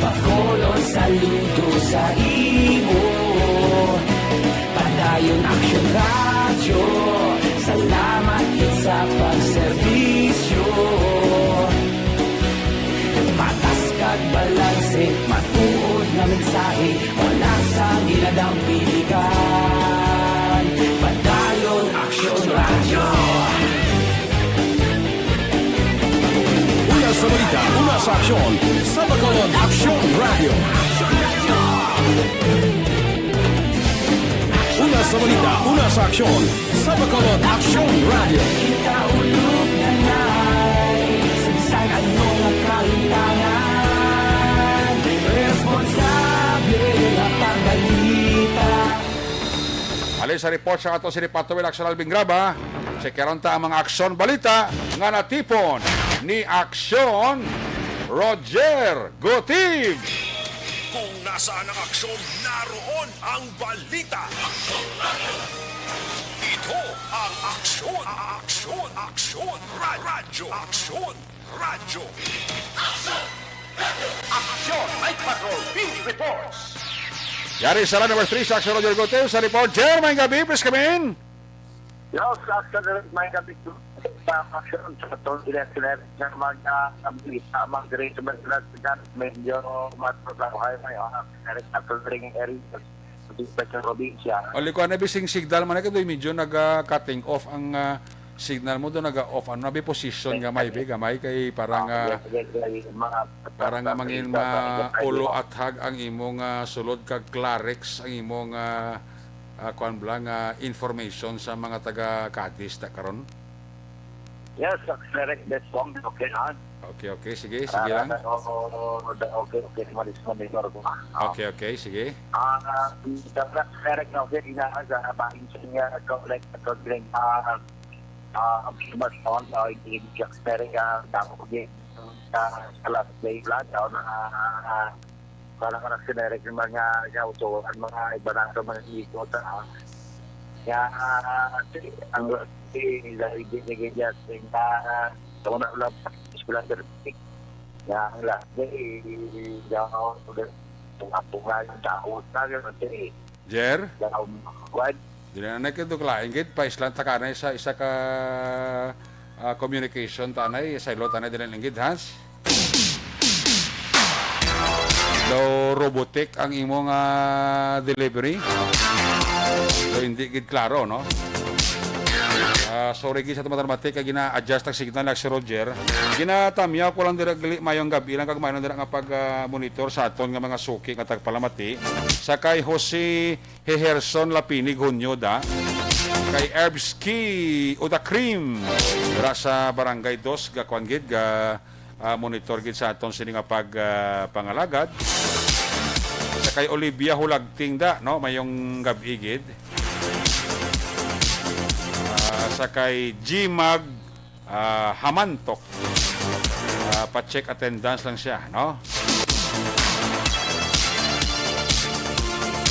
Bacolod saludo sa imo. Padayon Aksyon Radyo, salamat gid sa pagserbisyo. Patas kag balanse, matuod nga mensahe, wala sang ginadampigan. Padayon Aksyon Radyo. Una sa balita, una sa aksyon, sa Bacolod Aksyon Radyo. Una sa balita, una sa aksyon, sa Bacolod Aksyon Radyo. Kita ulog na nai, sa bisan ano nga kahitangan, responsable nga pagbalita. Halin sa report sa ato si Department Aksyon Alvin Graba, checkeron ta ang mga aksyon balita nga natipon ni Aksyon Roger Gutib. Kung nasaan ang aksyon, naroon ang balita. Ito ang aksyon, aksyon, aksyon, ra- radyo, aksyon, radyo. Aksyon, Night Patrol, Beat Reports. Yari sa Number three, sa Aksyon Roger Gutib, sa reporter, may gabi, please come in. Yo, sa Aksyon Direct, may gabi. Sa aksyon, sa tong ilan sila sa mga, ah, sa mga diretso ba sila sa medyo matrabaho, may, ah, direct na tuturing area sa dispatch sa probinsya. O, liko, ano, bising signal man, kay medyo naga-cutting off ang, ah, signal mo, do naga-off, ano, nabi position nga may, be, gamay, kay parang, ah, yes, yes, yes, mga parang nga mangin ma-, ulo athag ang imong, ah, sulod kag Clarex ang imong, ah, ah, kuan bala nga information sa mga taga Cadiz ta karon? Yes, Cleric Desong, okay na. Okay, okay, sige, sige lang. Ah, oo, oo, okay, okay, malis monitor ko. Ah, okay, okay, sige. Ah, sa Cleric na, okay, ina, sa bahin sa niya, collect, collect, ah, ah, ang mas on, ah, hindi siya Cleric, ah, damo ko din, ah, sa last day, bla, down, ah, Para ka nagsinerek ng mga gauto, ang mga iba na sa mga ikot, ah. Kaya, ah, si, ang, si, dahil binigay niya, sing, ah, sa una lang, sila perfect. Kaya ang lahat, eh, daw, mga bunga yung tao, sa ganun, eh. Jer? Daw, kuwan. Dili na nagkidukla, inggit, pa islan ta kanay sa isa ka, ah, communication ta anay, sa ilo ta anay, dili na inggit, Hans? Daw robotic ang imong, ah, delivery. So, hindi gid klaro, no? Ah, sorry, gid sa tumatarmati kay gina-adjust ang signal na si Roger. Ginatamyaw ko lang dira gali mayong gabi lang kag maayo lang dira nga pag, ah, monitor sa aton nga mga suki nga tagpalamati. Sa kay Jose Heherson Lapinig Hunyo da. Kay Herbski Uda Cream. Dira sa Barangay Dos, ga kuan gid, ga ah, monitor gid sa aton sini nga pag, ah, pangalagad. Sa kay Olivia Hulagting da, no, mayong gab-i gid. Ah, sa kay G Mag, ah, Hamantok. Ah, pa-check attendance lang siya, no?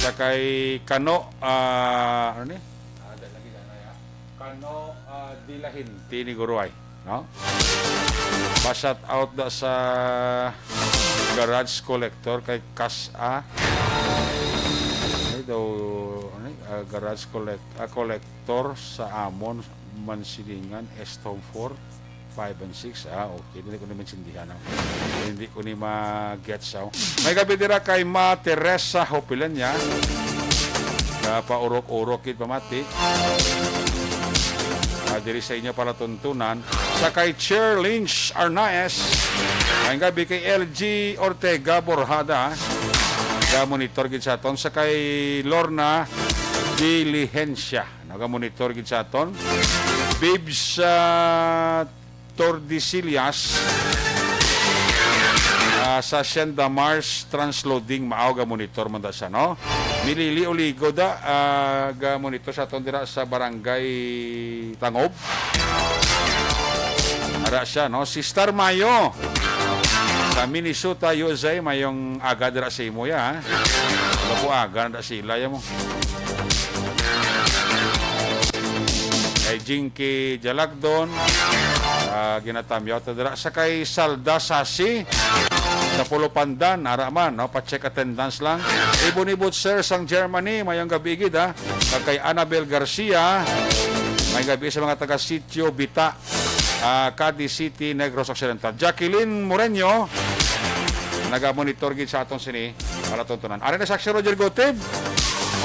Sa kay Kano, ah, ano ni? Kano, ah, Dilahinti ni Guruay, no? Pa-shout out da sa garage collector kay Kas-, ah, ano daw, ano, ah, garage collect-, ah, collector sa amon, Mansilingan, Estom four, five and six. Ah, okay. Hindi ko na maintindihan, ah. Hindi ko ni ma-gets, ah. May gabi dira kay Ma Teresa Hopilenya. Kapaurok-urok gid pamati. Ah, diri sa inyo palatuntunan. Sa kay Chair Lynch Arnaez. Ang gabi kay L G Ortega Borjada. Ga-monitor gid sa aton. Sa kay Lorna Diligencia. Naga-monitor gid sa aton. Babes, ah, Tordesillas, ah, sa Hacienda Mars Transloading, maaw ga monitor man da siya, no? Ni Lily Oligo da, ah, ga monitor sa aton dira sa Barangay Tangob. Ara siya, no? Si Star Mayo sa Minnesota, U S A, mayong aga dira sa imo, ya, ha? Wala po aga na da sila, ya mo. Kay Jinky Jalagdon, ah, ginatamyaw ta dira. Sa kay Salda Sasi, sa Pulupandan, ara man, no? Pa-check attendance lang. Ibon-ibot, sir, sang Germany, mayong gabi gid, ha. Kag kay Annabel Garcia, may gabi sa mga taga Sitio Bita, ah, Cadiz City, Negros Occidental. Jacqueline Moreno, naga-monitor gid sa aton sini, palatuntunan. Ari na si Aksyon Roger Gutib.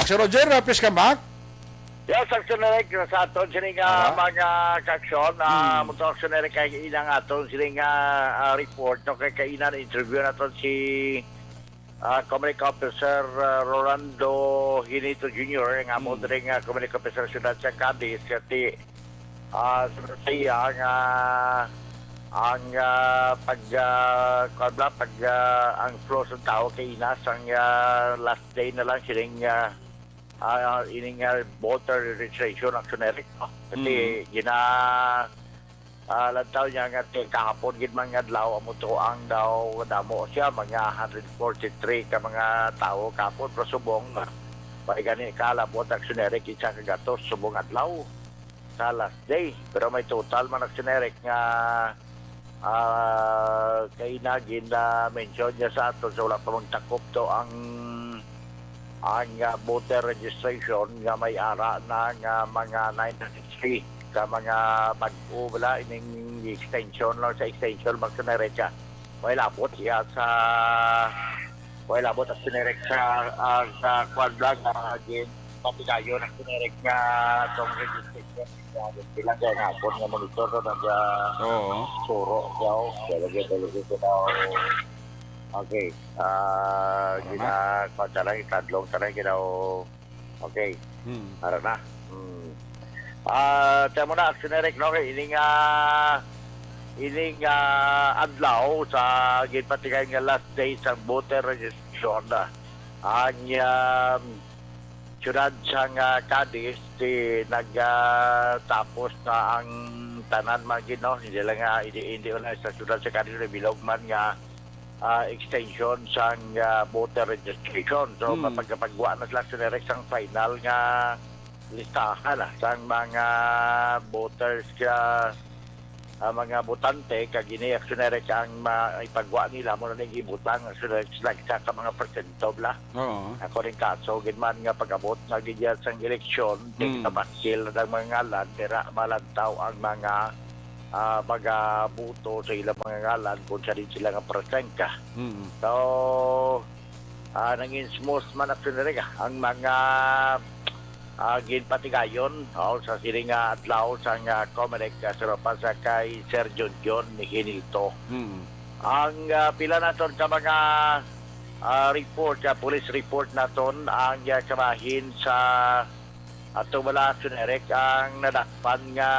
Aksyon Roger, ah, please come back. Yes, Aksyon Eric, sa aton sini nga Aha. mga kaaksyon, ah, Hmm. mo to, Aksyon Eric, kay inang aton sini nga, ah, report, no, kay kainan interview naton si, ah, Comelec Officer, ah, Rolando Hinito Junior, nga amo Hmm. diri nga Comelec Officer sa Siyudad sa Cadiz, kati, ah, sa iya nga ang, ah, pag, ah, kuwan ba, pag, ah, ang flow sa tao kay inas ang, ah, last day na lang sining, ah, ah, ining, ah, voter registration, Aksyon Eric, no? Kasi Mm. gina-, ah, lantaw niya nga ti-, kahapon gid man nga adlaw, amo to ang daw damo siya, mga hundred forty-three ka mga tawo kahapon, pero subong, ah, may gani kalabot, Aksyon Eric, isa ka gatos subong adlaw sa last day. Pero may total man, Aksyon Eric, nga ah, kay na gina-mention niya sa aton sa wala pa magtakop to ang, ang, ah, voter registration nga may ara na nga mga nine hundred three ka mga bag-o, wala, ining extension lang sa extension, magsunere siya. May labot siya sa, may labot ang sunere sa, ah, sa kwan lang, ah, gin-, patigayon ang sunere nga tong registration. Bilang kaya nga, ako nga monitor na nag, ah, Oo. suro, yaw. Talaga, talaga, talaga. Okay. Ah, Ano gina-, na? Kwan, taray, tadlong, taray, ginaw. Okay. Hmm. Ara na. Hmm. Ah, tiyan mo na, Action Eric, no? Okay, ining, ah, ining, ah, adlaw sa ginpatigay nga last day sa voter registration, ah, ang, um, siyudad sang, ah, Cadiz, di nag, ah, tapos na ang tanan man gid, no? Hindi lang, ah, hindi, hindi lang sa siyudad sa Cadiz, bilog man nga, ah, extension sang, ah, voter registration. So, Hmm. mapagkapagwa na sila sa direct sang final nga listahan, ah, sang mga voters ka, ah, mga botante, kag ini, Action Eric, ang ma-, ipagwa nila, mo na ning ibutang, Action Eric, like, sa ka mga percento, bla. Oo. Ako rin kaso, gid man nga pag-abot na gid yan sang eleksyon, Mm. tignabasil na ang mga ngalan, dira malantaw ang mga, ah, magaboto sa ilang mga ngalan kung sa din sila nga presensya. Mm. So, ah, nangin smooth man, Action Eric, ah, ang mga, ah, ginpatigayon, oh, sa sini nga adlaw sang, ah, Comelec, ah, sa pa sa kay Sir Junjun Hinito. Mm. Ang, ah, pila naton ka mga, ah, report, ah, police report naton ang, ah, kabahin sa ato bala, Action Eric, ang nadakpan nga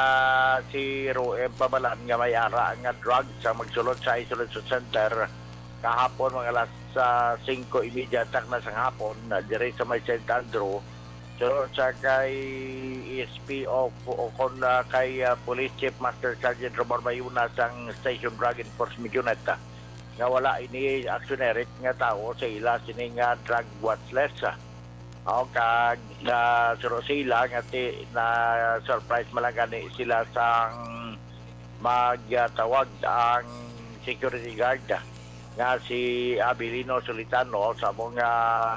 si Roem Pabalan nga may ara nga drugs ang magsulod sa isolation center kahapon mga alas, ah, singko y media takna sang hapon, ah, diri sa may Saint Andrew. So, sa kay S P o, o kon, ah, kay, ah, Police Chief Master Sergeant Romar Mayuna sang Station Drug Enforcement Unit, ah, nga wala ini, Action Eric, nga tawo sa ila sini nga drug watch list, ah. O kag na suro sila nga ti na surprise man lang gani sila sang magtawag ang security guard nga si Abilino Solitano sa among, ah,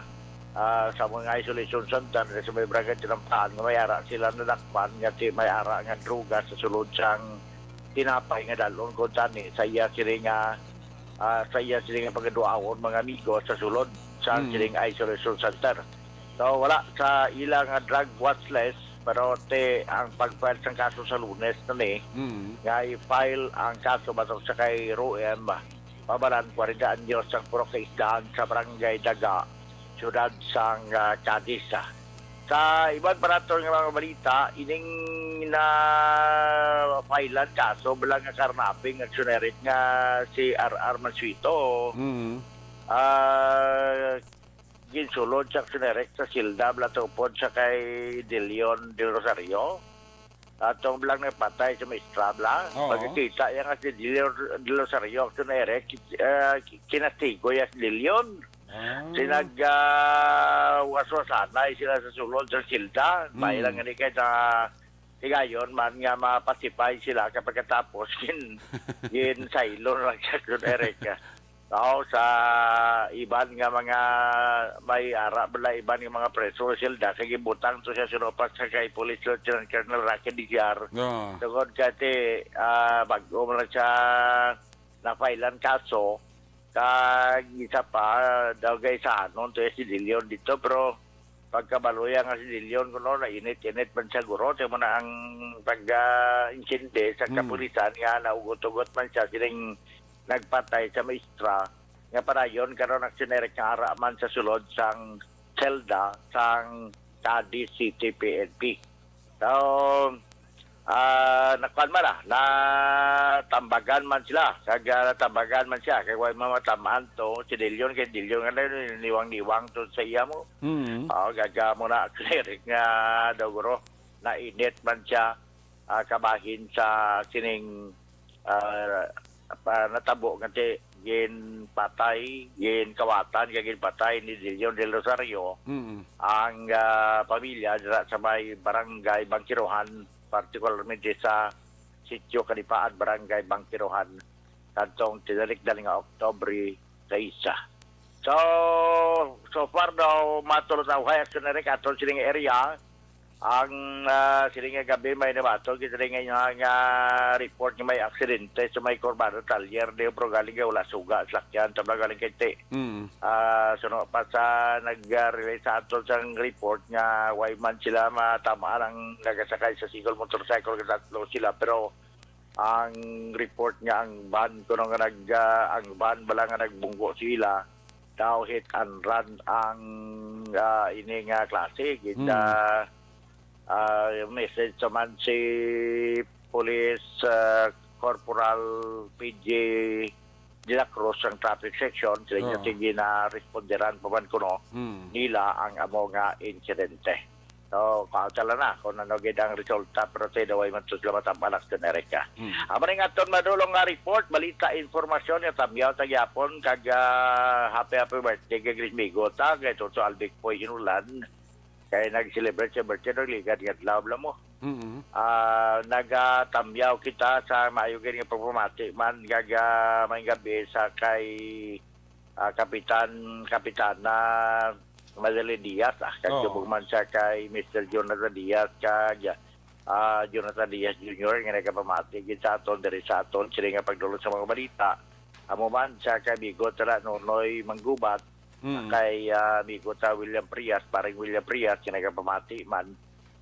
ah, sa among isolation center sa may Barangay Tinampahan nga may ara sila nadakpan nga ti may ara nga droga sa sulod sang tinapay nga dalon ko tani sa iya sini nga, ah, sa iya sini nga pagaduawon mga amigo sa sulod sa Mm. sining isolation center. So wala sa ila nga drug watch list, pero ti ang pag-file sang kaso sa Lunes na ni Mm. nga i-file ang kaso batok sa kay Roem Pabalan, kwarenta anyos, ang purok sa Isdaan sa Barangay Daga, siyudad sang, ah, Cadiz. Sa iban pa naton nga mga balita, ining na filean kaso bala nga karnaping Action Eric nga si R R Mansueto. Mm. Ah, ginsulod sa Action Eric sa silda bala tupod sa kay De Leon Del Rosario. Atong lang nagpatay sa maestra bala. Oo. Pagkita iya nga si De Leon Del Rosario, Action Eric, ah, kinastigo iya si De Leon. Ah. Sinag, ah, waswasanay sila sa sulod sa silda. May Mm. lang gani kay sa higayon man nga mapasipay sila kay pagkatapos gin, gin saylon lang siya kun Eric. Tao sa iban nga mga may ara bala iban nga mga preso sa silda kay gibutang to siya sinupas sa kay Police Lieutenant Colonel Rocky Digiar. Ah. Tungod kay ti, ah, bag-o man lang siya na-filean kaso, kag isa pa, daw gay sa anon to si De Leon dito, pero pagkabaluya nga si De Leon kuno na init-init man siya guro, kay mo na ang pag-intindi sa Hmm. kapulisan nga naugot-ugot man siya sining nagpatay sa maestra nga padayon karon Action Eric nga ara man sa sulod sang selda sang Cadiz City P N P. So, ah, nakuan man na, natambagan man sila, kag, ah, natambagan man siya, kay way mamatam-an to, si De Leon, kay De Leon nga na, niwang-niwang to sa iya mo. Mm. Oh, gaga mo na, Eric, nga daw guro, nainit man siya, ah, kabahin sa sining, ah, pa, natabo nga ti, ginpatay, ginkawatan, kag ginpatay ni De Leon Del Rosario Mm. ang, ah, pamilya dira sa may barangay Bangkirohan, partikularmente sa Sitio Kalipaan, Barangay Bangkirohan, kadtong tinalikdan nga Oktubre sais. So, so far daw, matulog na uhay action na rin aton sining area. Ang, ah, sining nga gabi may nabato kita rin nga, nga report nga may aksidente sa may Corbada Talyer, di pero galing kay wala suga sa lakyan, tabla galing kay ti. Mm. Ah, suno pa sa nag-relay sa aton sang report nga way man sila matamaan ang nagasakay sa single motorcycle, katatlo sila, pero ang report nga ang van kuno nga nag, ah, ang van bala nga nagbunggo sila, daw hit and run ang, ah, ini nga klase. Gid, Mm. ah, ah, message naman si Police, ah, Corporal P J De La Cruz ang traffic section, sila Oo. niya tingin na responderan pa man kuno Mm. nila ang amo nga insidente. So, kautala na kung ano gid ang resulta, pero tinaway man to sila matambalak sa Amerika. Mm. Amo ning aton madulong nga report, balita, informasyon nga tamyaw tagyapon kag, ah, happy, happy birthday kay Grace Migota, kay Toto Albic Poy Hinulan. Kay nag-celebrate siya birthday, nagligad nga adlaw bala mo. Mm. Ah, nagatamyaw kita sa maayo gid nga pagpamati man kag, ah, may gabi sa kay, ah, Kapitan, Kapitana Madeline Diaz, ah, kag Oo. subong man siya kay Mister Jonathan Diaz kag, ah, Jonathan Diaz Junior nga nagapamati gid sa aton diri sa aton sini nga pagdulong sa mga balita. Amo man sa kay Bigot Tala Nonoy Manggubat, Mm. kay, ah, amigo ta William Frias, paring William Frias, nga nagapamati man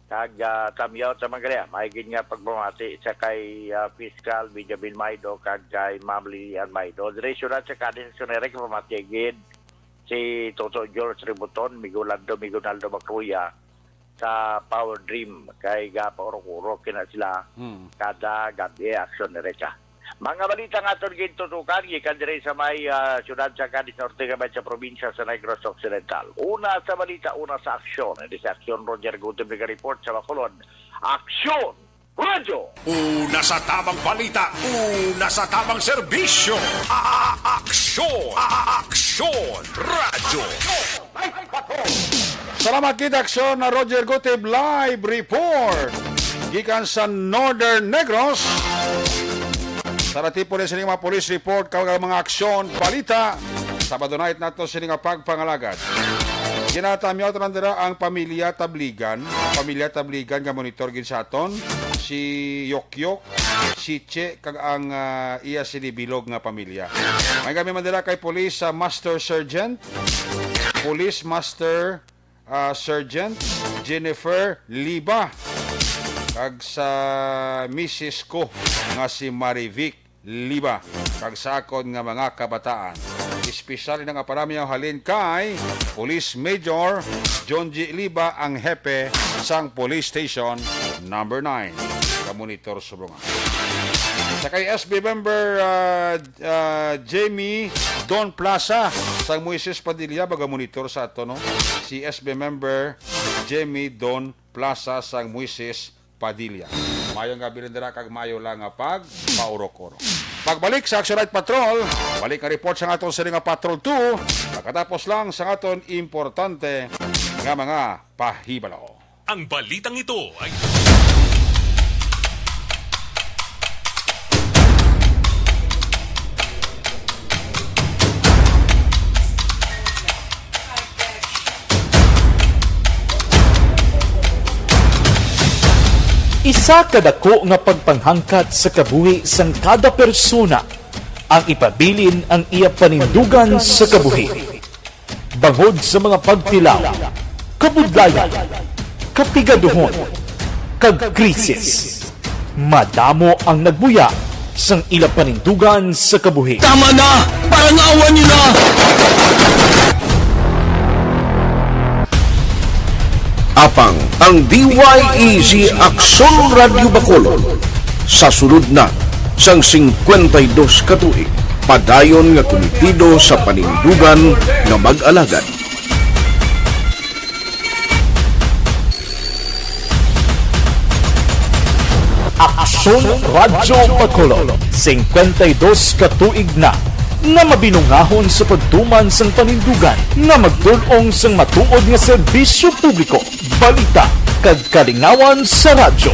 Kag, ah, tamyaw ta man gali, may gid nga pagpamati sa kay, ah, Fiscal Benjamin Maido kag kay Ma'am Lilian Maido. Diri siyudad sa Cadiz, Action Area, pamati gid si Toto George Ributon, Migolando, Migonaldo Macruya sa Power Dream, kay gapaurok-urok kina sila Hmm. kada gabi, Action Area. Mga balita nga aton gintutukan gikan diri sa may, ah, siyudad sa Cadiz Norte, gamay sa probinsya sa Negros Occidental. Una sa balita, una sa aksyon. Ini sa aksyon, Roger Gutim nag-report sa Bacolod. Aksyon! Radyo! Una sa tamang balita, una sa tamang serbisyo. A-, Aksyon! A-, Aksyon! Radyo! Salamat kita, Aksyon, na Roger Gutib, live report gikan sa Northern Negros. Sa natipon ni sini mga police report kag mga aksyon, balita, Sabado night nato sini nga pagpangalagad. Ginatamyaw tanan dira ang pamilya Tabligan. Pamilya Tabligan nga monitor gid sa aton, si Yokyok, si Che, kag ang, ah, iya sini bilog nga pamilya. May kami man dira kay Police, ah, Master Sergeant, Police Master, ah, Sergeant Jennifer Liba, kag sa misis ko nga si Marivic Liba, kag sa akon nga mga kabataan. Espesyal na nga panamyaw halin kay Police Major John G. Liba, ang hepe sang Police Station Number Nine, ka monitor subong. Sa kay S B member, ah, ah, Jamie Don Plaza sang Moises Padilla, baga monitor sa ato, no? Si S B member Jamie Don Plaza sang Moises Padilla. Mayo nga bilin dira kag mayo lang nga pagpaurok-urok. Pagbalik sa Action Night Patrol, balik ang report sa aton sini nga Patrol Two, pagkatapos lang sa aton importante nga mga pahibalo. Ang balitang ito ay Isa ka dako nga pagpanghangkat sa kabuhi sang kada persona ang ipabilin ang iya panindugan sa kabuhi. Bangod sa mga pagtilaw, kabudlayan, kapigaduhon, kag krisis, madamo ang nagbuya sang ila panindugan sa kabuhi. Tama na! Parangawan niyo na! Apang ang D Y E G Aksyon Radyo Bacolod sa sulod na sang singkwenta y dos ka tuig, padayon nga kumitido sa panindugan nga mag-alagad. Aksyon Radyo Bacolod, singkwenta y dos ka tuig na nga mabinungahon sa pagtuman sang panindugan nga magdul-ong sang matuod nga serbisyo publiko, balita, kag kalingawan sa radyo.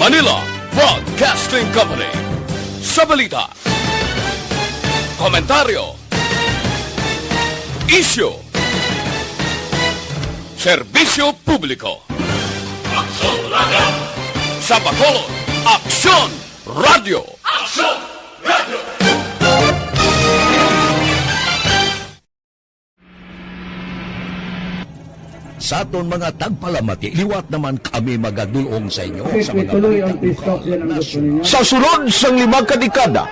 Manila Broadcasting Company. Sa balita, komentaryo, isyu, serbisyo publiko. Aksyon Radyo. Sa Bacolod, Aksyon Radyo. Aksyon Radyo. Sa aton mga tagpalamati, liwat naman kami magadul-ong sa inyo sa mga balita ukol sa nasyon. Sa sulod sang lima ka dekada,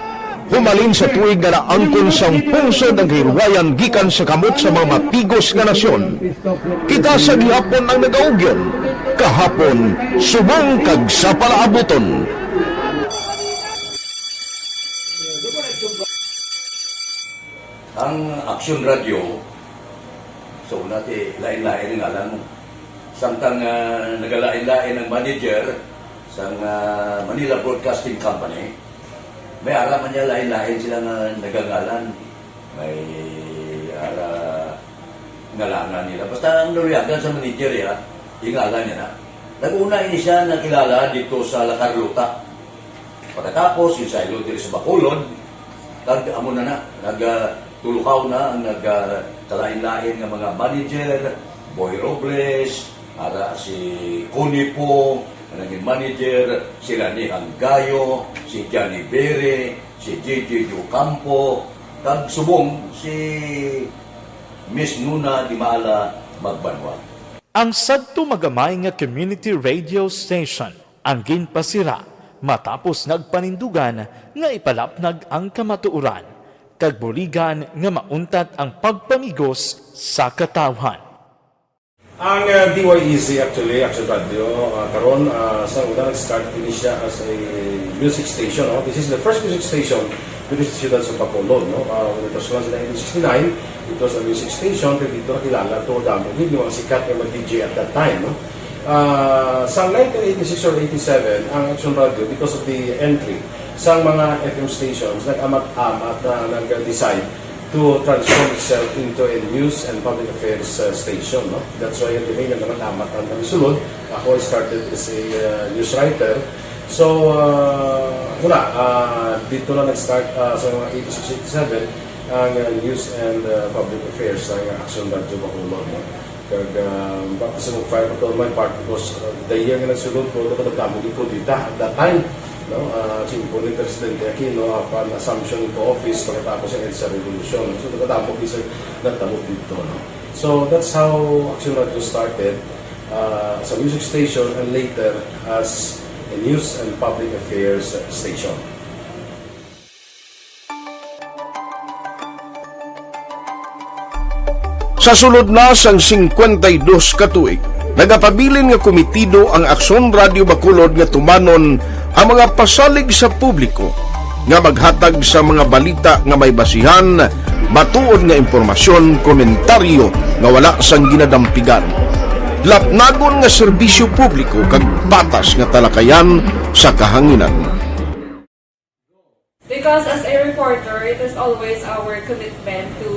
humalin sa tuig nga naangkon sang pungsod ang kahilwayan gikan sa kamot sa mga matigos nga nasyon. Kita sa gihapon ang nagaugyon, kahapon, subong kag sa palaabuton. Ang Aksyon Radyo, sa una, ti, lain-lain ang ngalan mo. Samtang, ah, nagalain-lain ang manager sang, ah, Manila Broadcasting Company, may ara man niya lain-lain sila nga nagangalan. May ara ngalanan nila. Basta ang naluyagan sa manager, ya, yung ngalan niya na. Nag-una ini siya nakilala dito sa La Carlota. Pagkatapos, yung sa ilo diri sa Bacolod, kag amo na na, nag, ah, tulukaw na ang nag, ah, kalain-lain nga mga manager, Boy Robles, ara si Connie Po, ang naging manager, si Rani Hanggayo, si Johnny Bere, si J J Ocampo, kag subong si Miss Nuna Dimala Magbanwa. Ang sadto magamay nga community radio station ang ginpasira matapos nagpanindugan nga ipalapnag ang kamatuoran kag buligan nga mauntat ang pagpamigos sa katawhan. Ang uh, D Y E Z actually, Action Radio, uh, karon uh, sa una nag-start ini siya as a music station. No? This is the first music station dito sa siyudad sa Bacolod. No? Uh, when it was launched in nineteen sixty-nine, it was a music station, pero dito nakilala to damo gid yung mga sikat nga mga D J at that time. No? Uh, sa nineteen eighty-six or eighty-seven, ang Action Radio, because of the entry sa mga F M stations, nag-amat-amat na nag-decide to transform itself into a news and public affairs uh, station. No? That's why ang Dominion naman amat ang nagsulod. Ako, I started as a uh, news writer. So, uh, wala. Uh, dito na nag-start uh, sa mga eighty-six, eighty-seven ang uh, news and uh, public affairs sa uh, Action Radio Bacolod. No? Kag uh, baka sa mag-fire pa to my part because uh, the year nga nagsulod ko, ito kadamo gid ko dita at that time. No? Uh, Siyempre ni Presidente Aquino, upon assumption into office, pagkatapos ang EDSA Revolution. So, nagkatapos isa nagtabo dito. No? So, that's how Action Radio started uh, as a music station and later as a news and public affairs station. Sa sulod na sang singkwenta y dos ka tuig, nagapabilin nga komitido ang Aksyon Radio Bacolod nga tumanon ang mga pasalig sa publiko nga maghatag sa mga balita nga may basihan, matuod nga impormasyon, komentaryo nga wala sang ginadampigan, lapnagon nga serbisyo publiko kag patas nga talakayan sa kahanginan. Because as a reporter, it is always our commitment to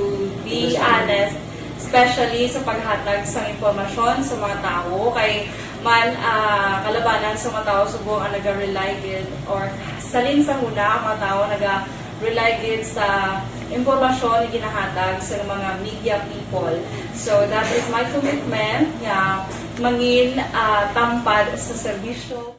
be honest, especially sa paghatag sa impormasyon sa mga tawo. Kay man uh, kalabanan sa mga tawo subong ang naga-rely gid or salin sa huna ang mga tawo naga-rely gid sa impormasyon na ginahatag sa mga media people. So that is my commitment nga mangin uh, tampad sa serbisyo.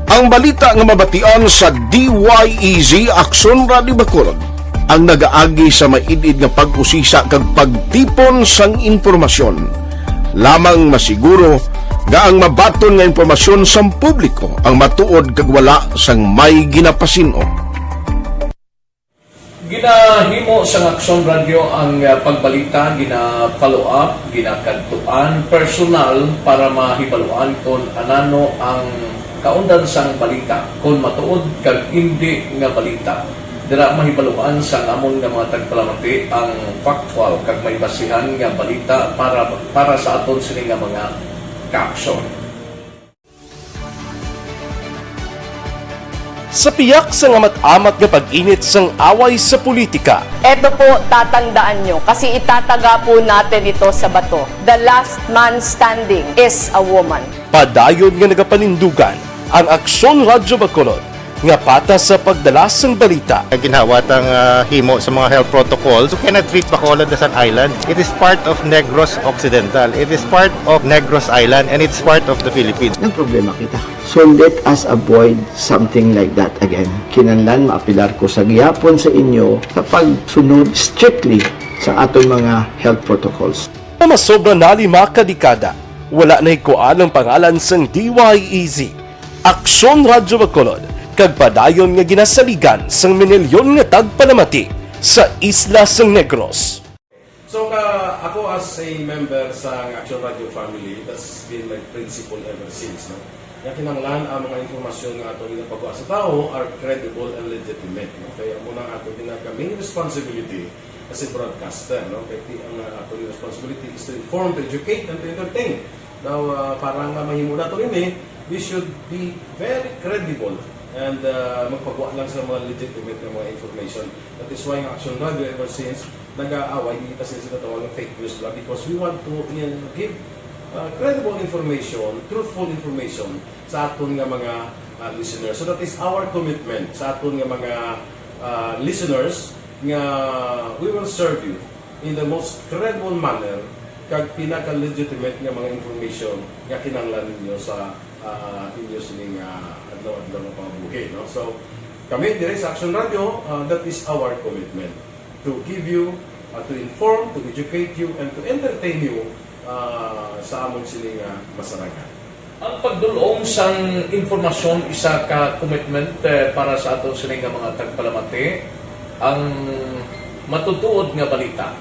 Ang balita nga mabatian sa D Y E Z Aksyon Radio Bacolod ang nagaagi sa maid-id nga pag-usisa kag pagtipon sang impormasyon. Lamang masiguro nga ang mabaton nga impormasyon sang publiko ang matuod kag wala sang may ginapasin-o. Ginahimo sang Aksyon Radyo ang ah, pagbalita, gina-follow up, ginakadtuan personal para mahibaluan kon anano ang kaundan sang balita, kon matuod kag indi nga balita. Dira mahibaluan sang amon nga mga tagpalamati ang factual kag may basihan nga balita para para sa aton sini nga mga kaaksyon. Sa piyak sang amat-amat nga pag-init sang away sa politika, Eto po, tatandaan nyo, kasi itataga po natin ito sa bato. The last man standing is a woman. Padayon nga nagapanindugan ang Aksyon Radyo Bacolod nga patas sa pagdala sang balita. Ginhawa tang ah, himo sa mga health protocols. You cannot treat Bacolod as an island. It is part of Negros Occidental. It is part of Negros Island and it's part of the Philippines. Nagproblema kita. So let us avoid something like that again. Kinahanglan maapilar ko sa gihapon sa inyo sa pagsunod strictly sa aton mga health protocols. Nga masobra na lima ka dekada, wala nahikuan ang pangalan sang D Y E Z, Aksyon Radyo Bacolod, kag padayon nga ginasaligan sang minilyon nga tagpalamati sa isla sang Negros. So ka, ako as a member sa Action Radio family, that's been my principle ever since. No? Nga kinahanglan ang mga impormasyon nga ato ginapagwa sa tawo are credible and legitimate. No? Kaya mo na ato ginag main responsibility as a broadcaster. No? Kaya ti- ang uh, ato responsibility is to inform, to educate, and to entertain. Now, uh, para nga mahimo nato ini, we should be very credible and uh, magpagwa lang sa mga legitimate nga mga information. That is why ang Action Radio ever since nag-aaway, hindi kasi sila tawag ng fake news lang because we want to you know, give uh, credible information, truthful information sa aton nga mga uh, listeners. So that is our commitment sa aton nga mga uh, listeners nga we will serve you in the most credible manner kag pinaka-legitimate nga mga information nga kinahanglan ninyo sa uh, inyo sining uh, adlaw-adlaw nga pangabuhi. No? So, kami dire sa Action Radio, uh, that is our commitment to give you Uh, to inform, to educate you, and to entertain you, uh, sa amon sini nga masarangan. Ang pagdul-ong sang impormasyon isa ka commitment, eh, para sa aton sini nga mga tagpalamati, ang matutuod nga balita.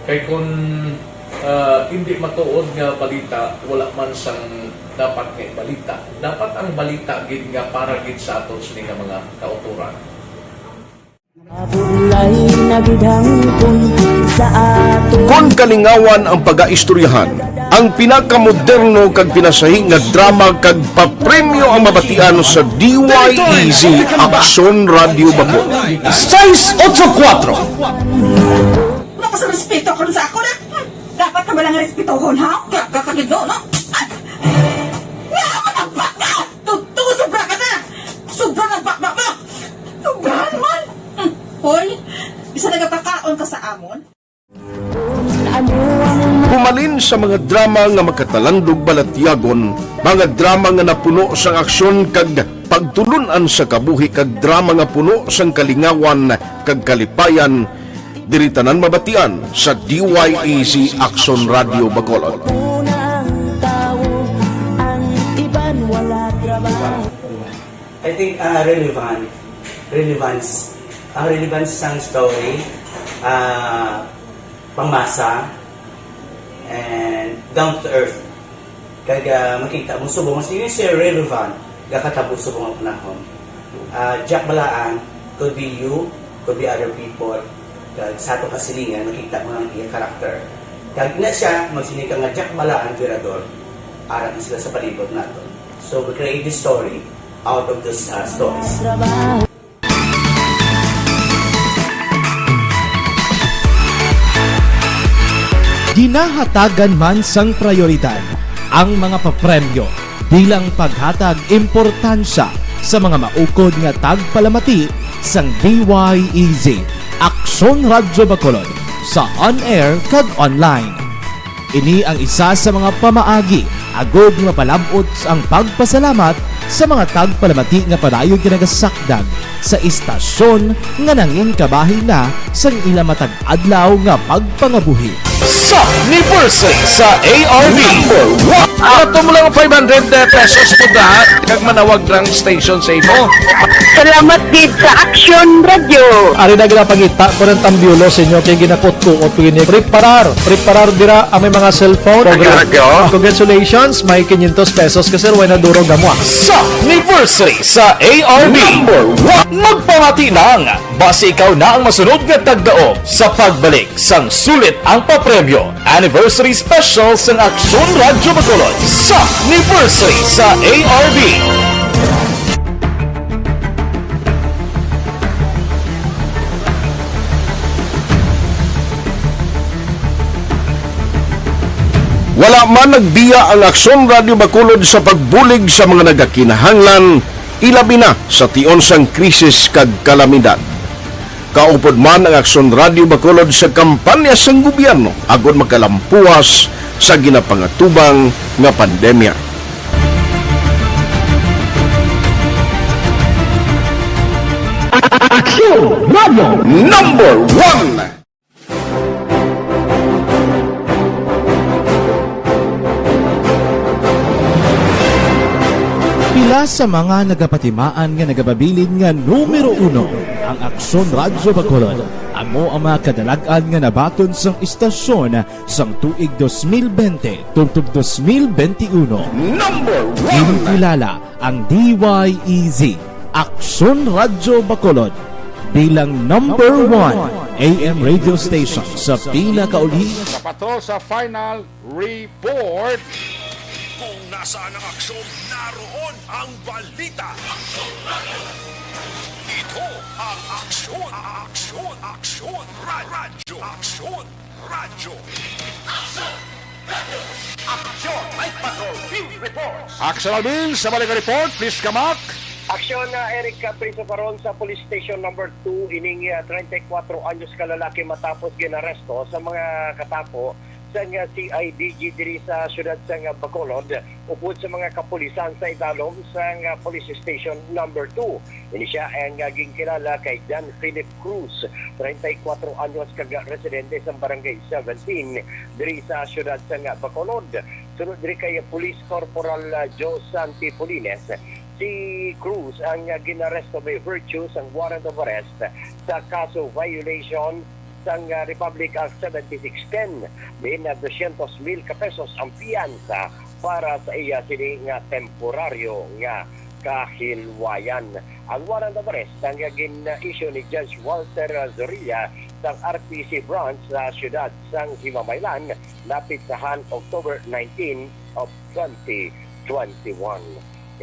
Kay kun, ah, hindi matuod nga balita, wala man sang dapat nga ibalita. Dapat ang balita gid nga para gid sa aton sini nga mga kautoran. Mabudlay na gid hangpon sa aton. Kon kalingawan ang pagaistoryahan, ang pinakamoderno kag pinasahi nga drama kag papremyo ang mabatian sa D Y E Z Aksyon Radyo Bacolod. Sais otso kuwatro. Wala ka sa respeto kon sa ako na. Dapat ka ba lang respetohon, ha? Ka, ka, ka, no? Ay! Nga, matagpak ka! Tutu, sobra ka na! Sobra na bakbak mo! Sobrahan man! Hmm. Hoy, bisa nagapakaon ka sa amon? Humalin sa mga drama nga makatalandog balatyagon, mga drama nga napuno sang aksyon kag pagtulon-an sa kabuhi kag drama nga puno sang kalingawan kag kalipayan, diri tanan mabatian sa D Y E Z Aksyon Radyo Bacolod. I think, ah, relevant, relevance, ang relevance sang story, ah, pangmasa, and down to earth. Kag, ah, makita mo subong, mas yun siya relevant, gakatabo subong ang panahon. Ah, Jack Balaan, could be you, could be other people. Kag sa ato kasilingan, makita mo ang iya character. Kag ina siya, magsiling ka nga Jack Balaan, Virador, arang sila sa palibot nato. So, we create this story out of those, ah, stories. Ginahatagan man sang prayoridad ang mga papremyo bilang paghatag importansya sa mga maukod nga tagpalamati sang D Y E Z Aksyon Radyo Bacolod sa on-air kag online. Ini ang isa sa mga pamaagi agod nga mapalab-ot ang pagpasalamat sa mga tagpalamati nga padayon nga nagasakdag sa istasyon nga nangin kabahin na sang ila matag adlaw nga pagpangabuhi. Sa anniversary sa A R B. Number one. Ato mo lang five hundred pesos po da, kag manawag lang station sa imo. Salamat gid sa Aksyon Radyo. Ari na ginapangita ko ng tambyulo sa inyo kay ginakot ko o pwini preparar, preparar dira ang may mga cellphone. Aksyon Radyo. Congratulations, may quinientos pesos ka, sir, way na duro gamwa. Sa anniversary sa A R B. Number one. Magpamati lang. Basi ikaw na ang masunod nga tagdaog sa pagbalik sang sulit ang papremyo. Anniversary Special sang Aksyon Radyo Bacolod sa anniversary sa A R B. Wala man nagbiya ang Aksyon Radyo Bacolod sa pagbulig sa mga nagakinahanglan, ilabi na sa tion sang krisis kag kalamidad. Kaupod man ang Aksyon Radyo Bacolod sa kampanya sang gobyerno agod makalampuwas sa ginapangatubang nga pandemya. Aksyon Radyo Number One. Pila sa mga nagapatimaan nga nagapabilin nga numero uno ang Aksyon Radyo Bacolod, amo ang mga kadalag-an nga nabaton sang istasyon sang tuig dos mil bente tubtob dos mil bente uno. Number one. Ginkilala ang D Y E Z Aksyon Radyo Bacolod bilang number one A M radio station sa pinakauli. Sa patrol sa final report. Kung nasaan ang aksyon, naroon ang balita. Ito ang Aksyon, Aksyon, Aksyon Radyo, Aksyon Radyo. Aksyon, Night Patrol, Field Reports. Aksyon Alvin, sa balik nga report, please, Kamak. Aksyon na Eric, ah, Prince of Aron sa Police Station Number Two, ining, ah, treinta y cuatro anyos ka lalaki matapos ginaresto sa mga katapo sang C I D G diri sa siyudad sang Bacolod, upod sa mga kapulisan sa idalom sang Police Station Number Two. Ini sia ang, ah, ginkilala kay Dan Philip Cruz, treinta y cuatro anyos, kag residente sa Barangay Seventeen diri sa siyudad sang Bacolod. Sunod diri kay Police Corporal, ah, Joe Santi Polines, si Cruz ang, ah, ginaresto by virtue sang warrant of arrest sa kaso violation sang, ah, Republic Act seventy-six ten, diin na dosyentos mil ka pesos ang piyansa para sa iya sini nga temporaryo nga kahilwayan. Ang warrant of arrest ang gin-issue ni Judge Walter Zorilla sang R P C Branch sa siyudad sang Himamaylan, napitsahan October nineteen of twenty twenty-one.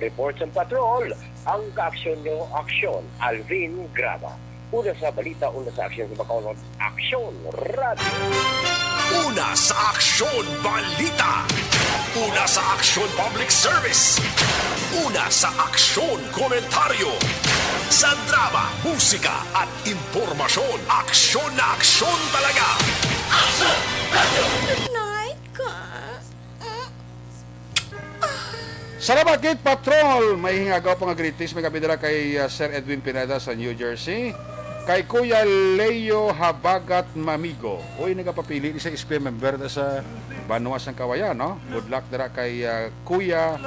Report sa Patrol, ang kaaksyon nyo, aksyon, Alvin Graba. Una sa balita, una sa aksyon sa Bacolod, Aksyon Radio. Una sa aksyon, balita. Una sa aksyon, public service. Una sa aksyon, komentaryo. Sa drama, musika, at impormasyon, aksyon na aksyon talaga. Aksyon Radio! Good night, ka. Salamat, Kit Patrol. May hingagaw pa nga greetings. May kami dala kay, uh, Sir Edwin Pineda sa New Jersey. Kay Kuya Leo Habagat Mamigo. Uy, nagapapili ni sa S P member na sa Banwa sang Kawayan, no? Good luck dira kay, uh, Kuya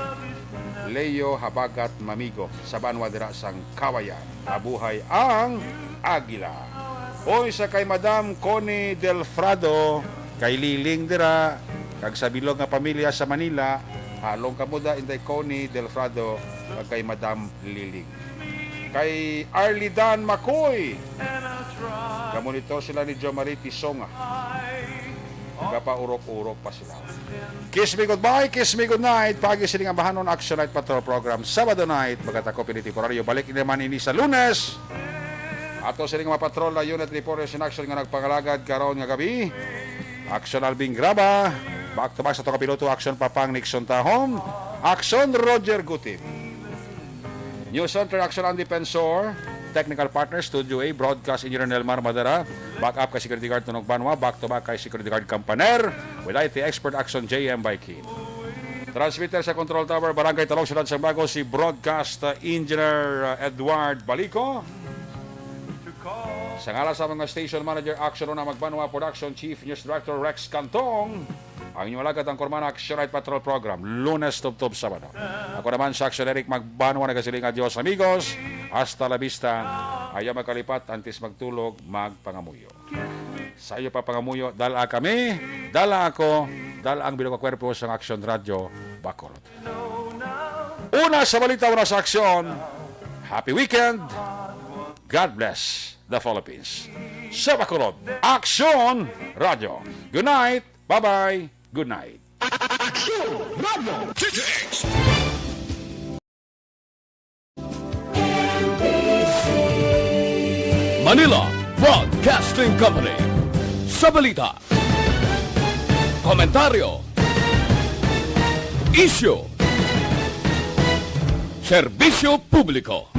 Leo Habagat Mamigo sa Banwa dira sang Kawayan. Mabuhay ang Agila. Oy, sa kay Madam Connie Delfrado, kay Liling dira, kag sa bilog nga pamilya sa Manila, halong kamo da, Inday Connie Delfrado, kag kay Madam Liling. Kay Arlidan Macoy, gamonitor sila ni Jo Marie Tisonga. Gapaurok-urok pa sila. Kiss me goodbye, kiss me good night. Pagi sini nga bahanon, Action Night Patrol Program, Sabado night, magatakop ini temporaryo. Balik ini naman ini sa Lunes. Ato sini nga mga patrol na unit, reporters in action nga nagpangalagad karon nga gabi. Action Alvin Graba. Back to back sa to kapiloto, Action Papang Nixon Tahom. Action Roger Gutip. News Center, Action Andy Pensor. Technical partner, Studio A, broadcast engineer Nelmar Madara. Backup kay Security Guard Tunog Banwa. Back to back kay Security Guard Campaner. With I T expert, Action J M Baikin. Transmitter sa control tower, Barangay Talog, Siyudad sang Bago, si broadcast, uh, engineer, uh, Edward Balico. Sa ngalan sa mga station manager, Action Una Magbanwa, Production Chief, News Director Rex Cantong. Ang inyong alagad, ang Kurman, Action Night Patrol Program, Lunes tubtob Sabado. Ako naman sa Action Eric Magbanwa, nagasiling, "Adios, amigos. Hasta la vista." Ayaw magkalipat, antes magtulog, magpangamuyo. Sa iyo pa pangamuyo, dala kami, dala ako, dala ang bilog nga kwerpo sang Action Radio Bacolod. Una sa balita, una sa aksyon. Happy weekend. God bless the Philippines. Sa Bacolod, Action Radio. Good night. Bye-bye. Good night. Action Radio. Manila Broadcasting Company. Sa balita, komentaryo, isyu, serbisyo publiko.